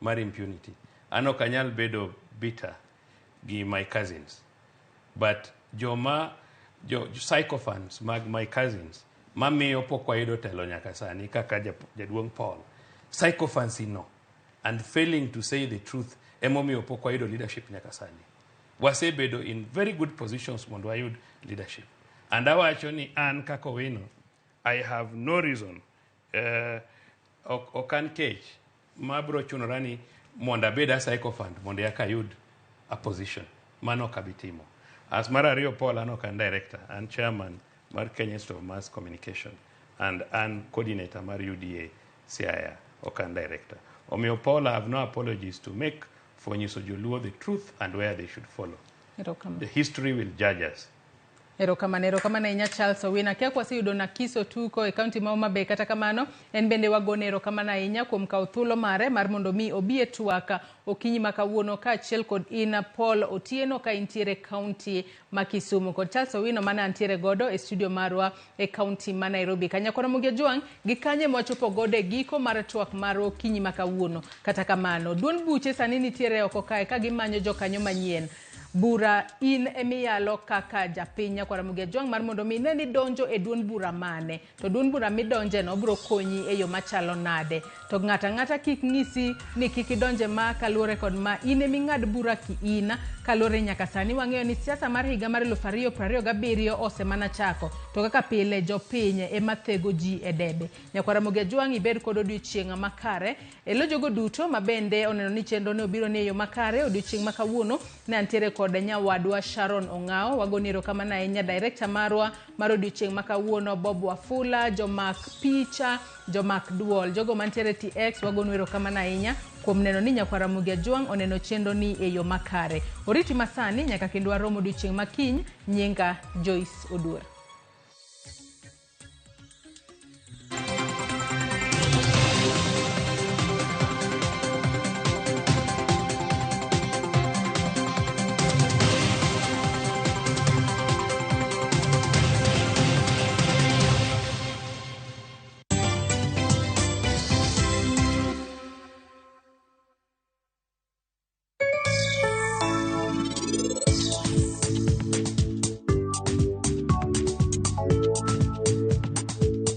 Speaker 9: mar impunity. An ok anyal bedo bitter gi my cousins but joma jo sycophants mag my cousins mamiyo pok wayudo telo nyaka sani kaka jaduong' Paul sycophancy no and failing to say the truth emomiyo pok wayudo leadership nyaka sani. Wasebedo in very good positions mondo wayud leadership and awacho ni an kaka Owino I have no reason ok an kech mabro chunora ni mondo abed a sycophant mondo eka ayud a position mano ok abi timo. As mar ariyo Paul an ok an director an chairman mar Kenya Institute of Mass Communication and an coordinator mar UDA Siaya ok an director. Omiyo Paul I have no apologies to make for nyiso joluo the truth and where they should follow.
Speaker 1: Erokamano.
Speaker 9: The history will judge us.
Speaker 1: Erokamano, erokamano ahinya Charles Owino. Akia kwaseyudo Nakiso Tuko e kaunti ma Homa Bay, kata kamano en bende wagone erokamano ahinya kuom kawo thuolo mare mar mondo mi obi e twak okinyi ma kawuono kaachiel kod in Paul Otieno ka intiere e kaunti ma Kisumu kod Charles Owino mane antiere godo e studio marwa e kaunti ma Nairobi. Kanyakwa Ramogi Ajwang' gi kanye mwachopo godo e giko mar twak mar okinyi ma kawuono. Kata kamano, duond buche sani nitiere oko kae ka gimanyo jokanyo manyien. Bura in emiyalo kaka japiny Nyakwar Ramogi Ajwang' mar mondo mi ine ni donjo e duond bura mane. To duond bura midonje no biro konyi e yo machalo nade. To ng'ato ang'ata kik ng'isi ni kik idonje ma kaluwore kod ma in eming'ad bura ki in kaluwore nyaka sani wang'eyo ni siasa mar higa mar 2027 osemana chako. To kaka pile jopiny ema thego ji e debe. Nyakwar Ramogi Ajwang' ibed kod odiochieng' makare. Elo jogo duto ma bende oneno ni chenro ne obiro ni e yo makare odiochieng' ma kawuono ne antiere kod nyawadwa Sharon Ong'ao. Wagoni erokamano ahinya director marwa mar odiochieng' ma kawuono Bob Wafula, jomak picha, jomak duol, jogo mantiere TX wagonu erokamano ahinya kuom neno ni Nyakwar Ramogi Ajwang' oneno chenro ni e yo makare. Oriti masani nyaka kendo warom odiochieng' ma kiny, nyinga Joyce Oduor.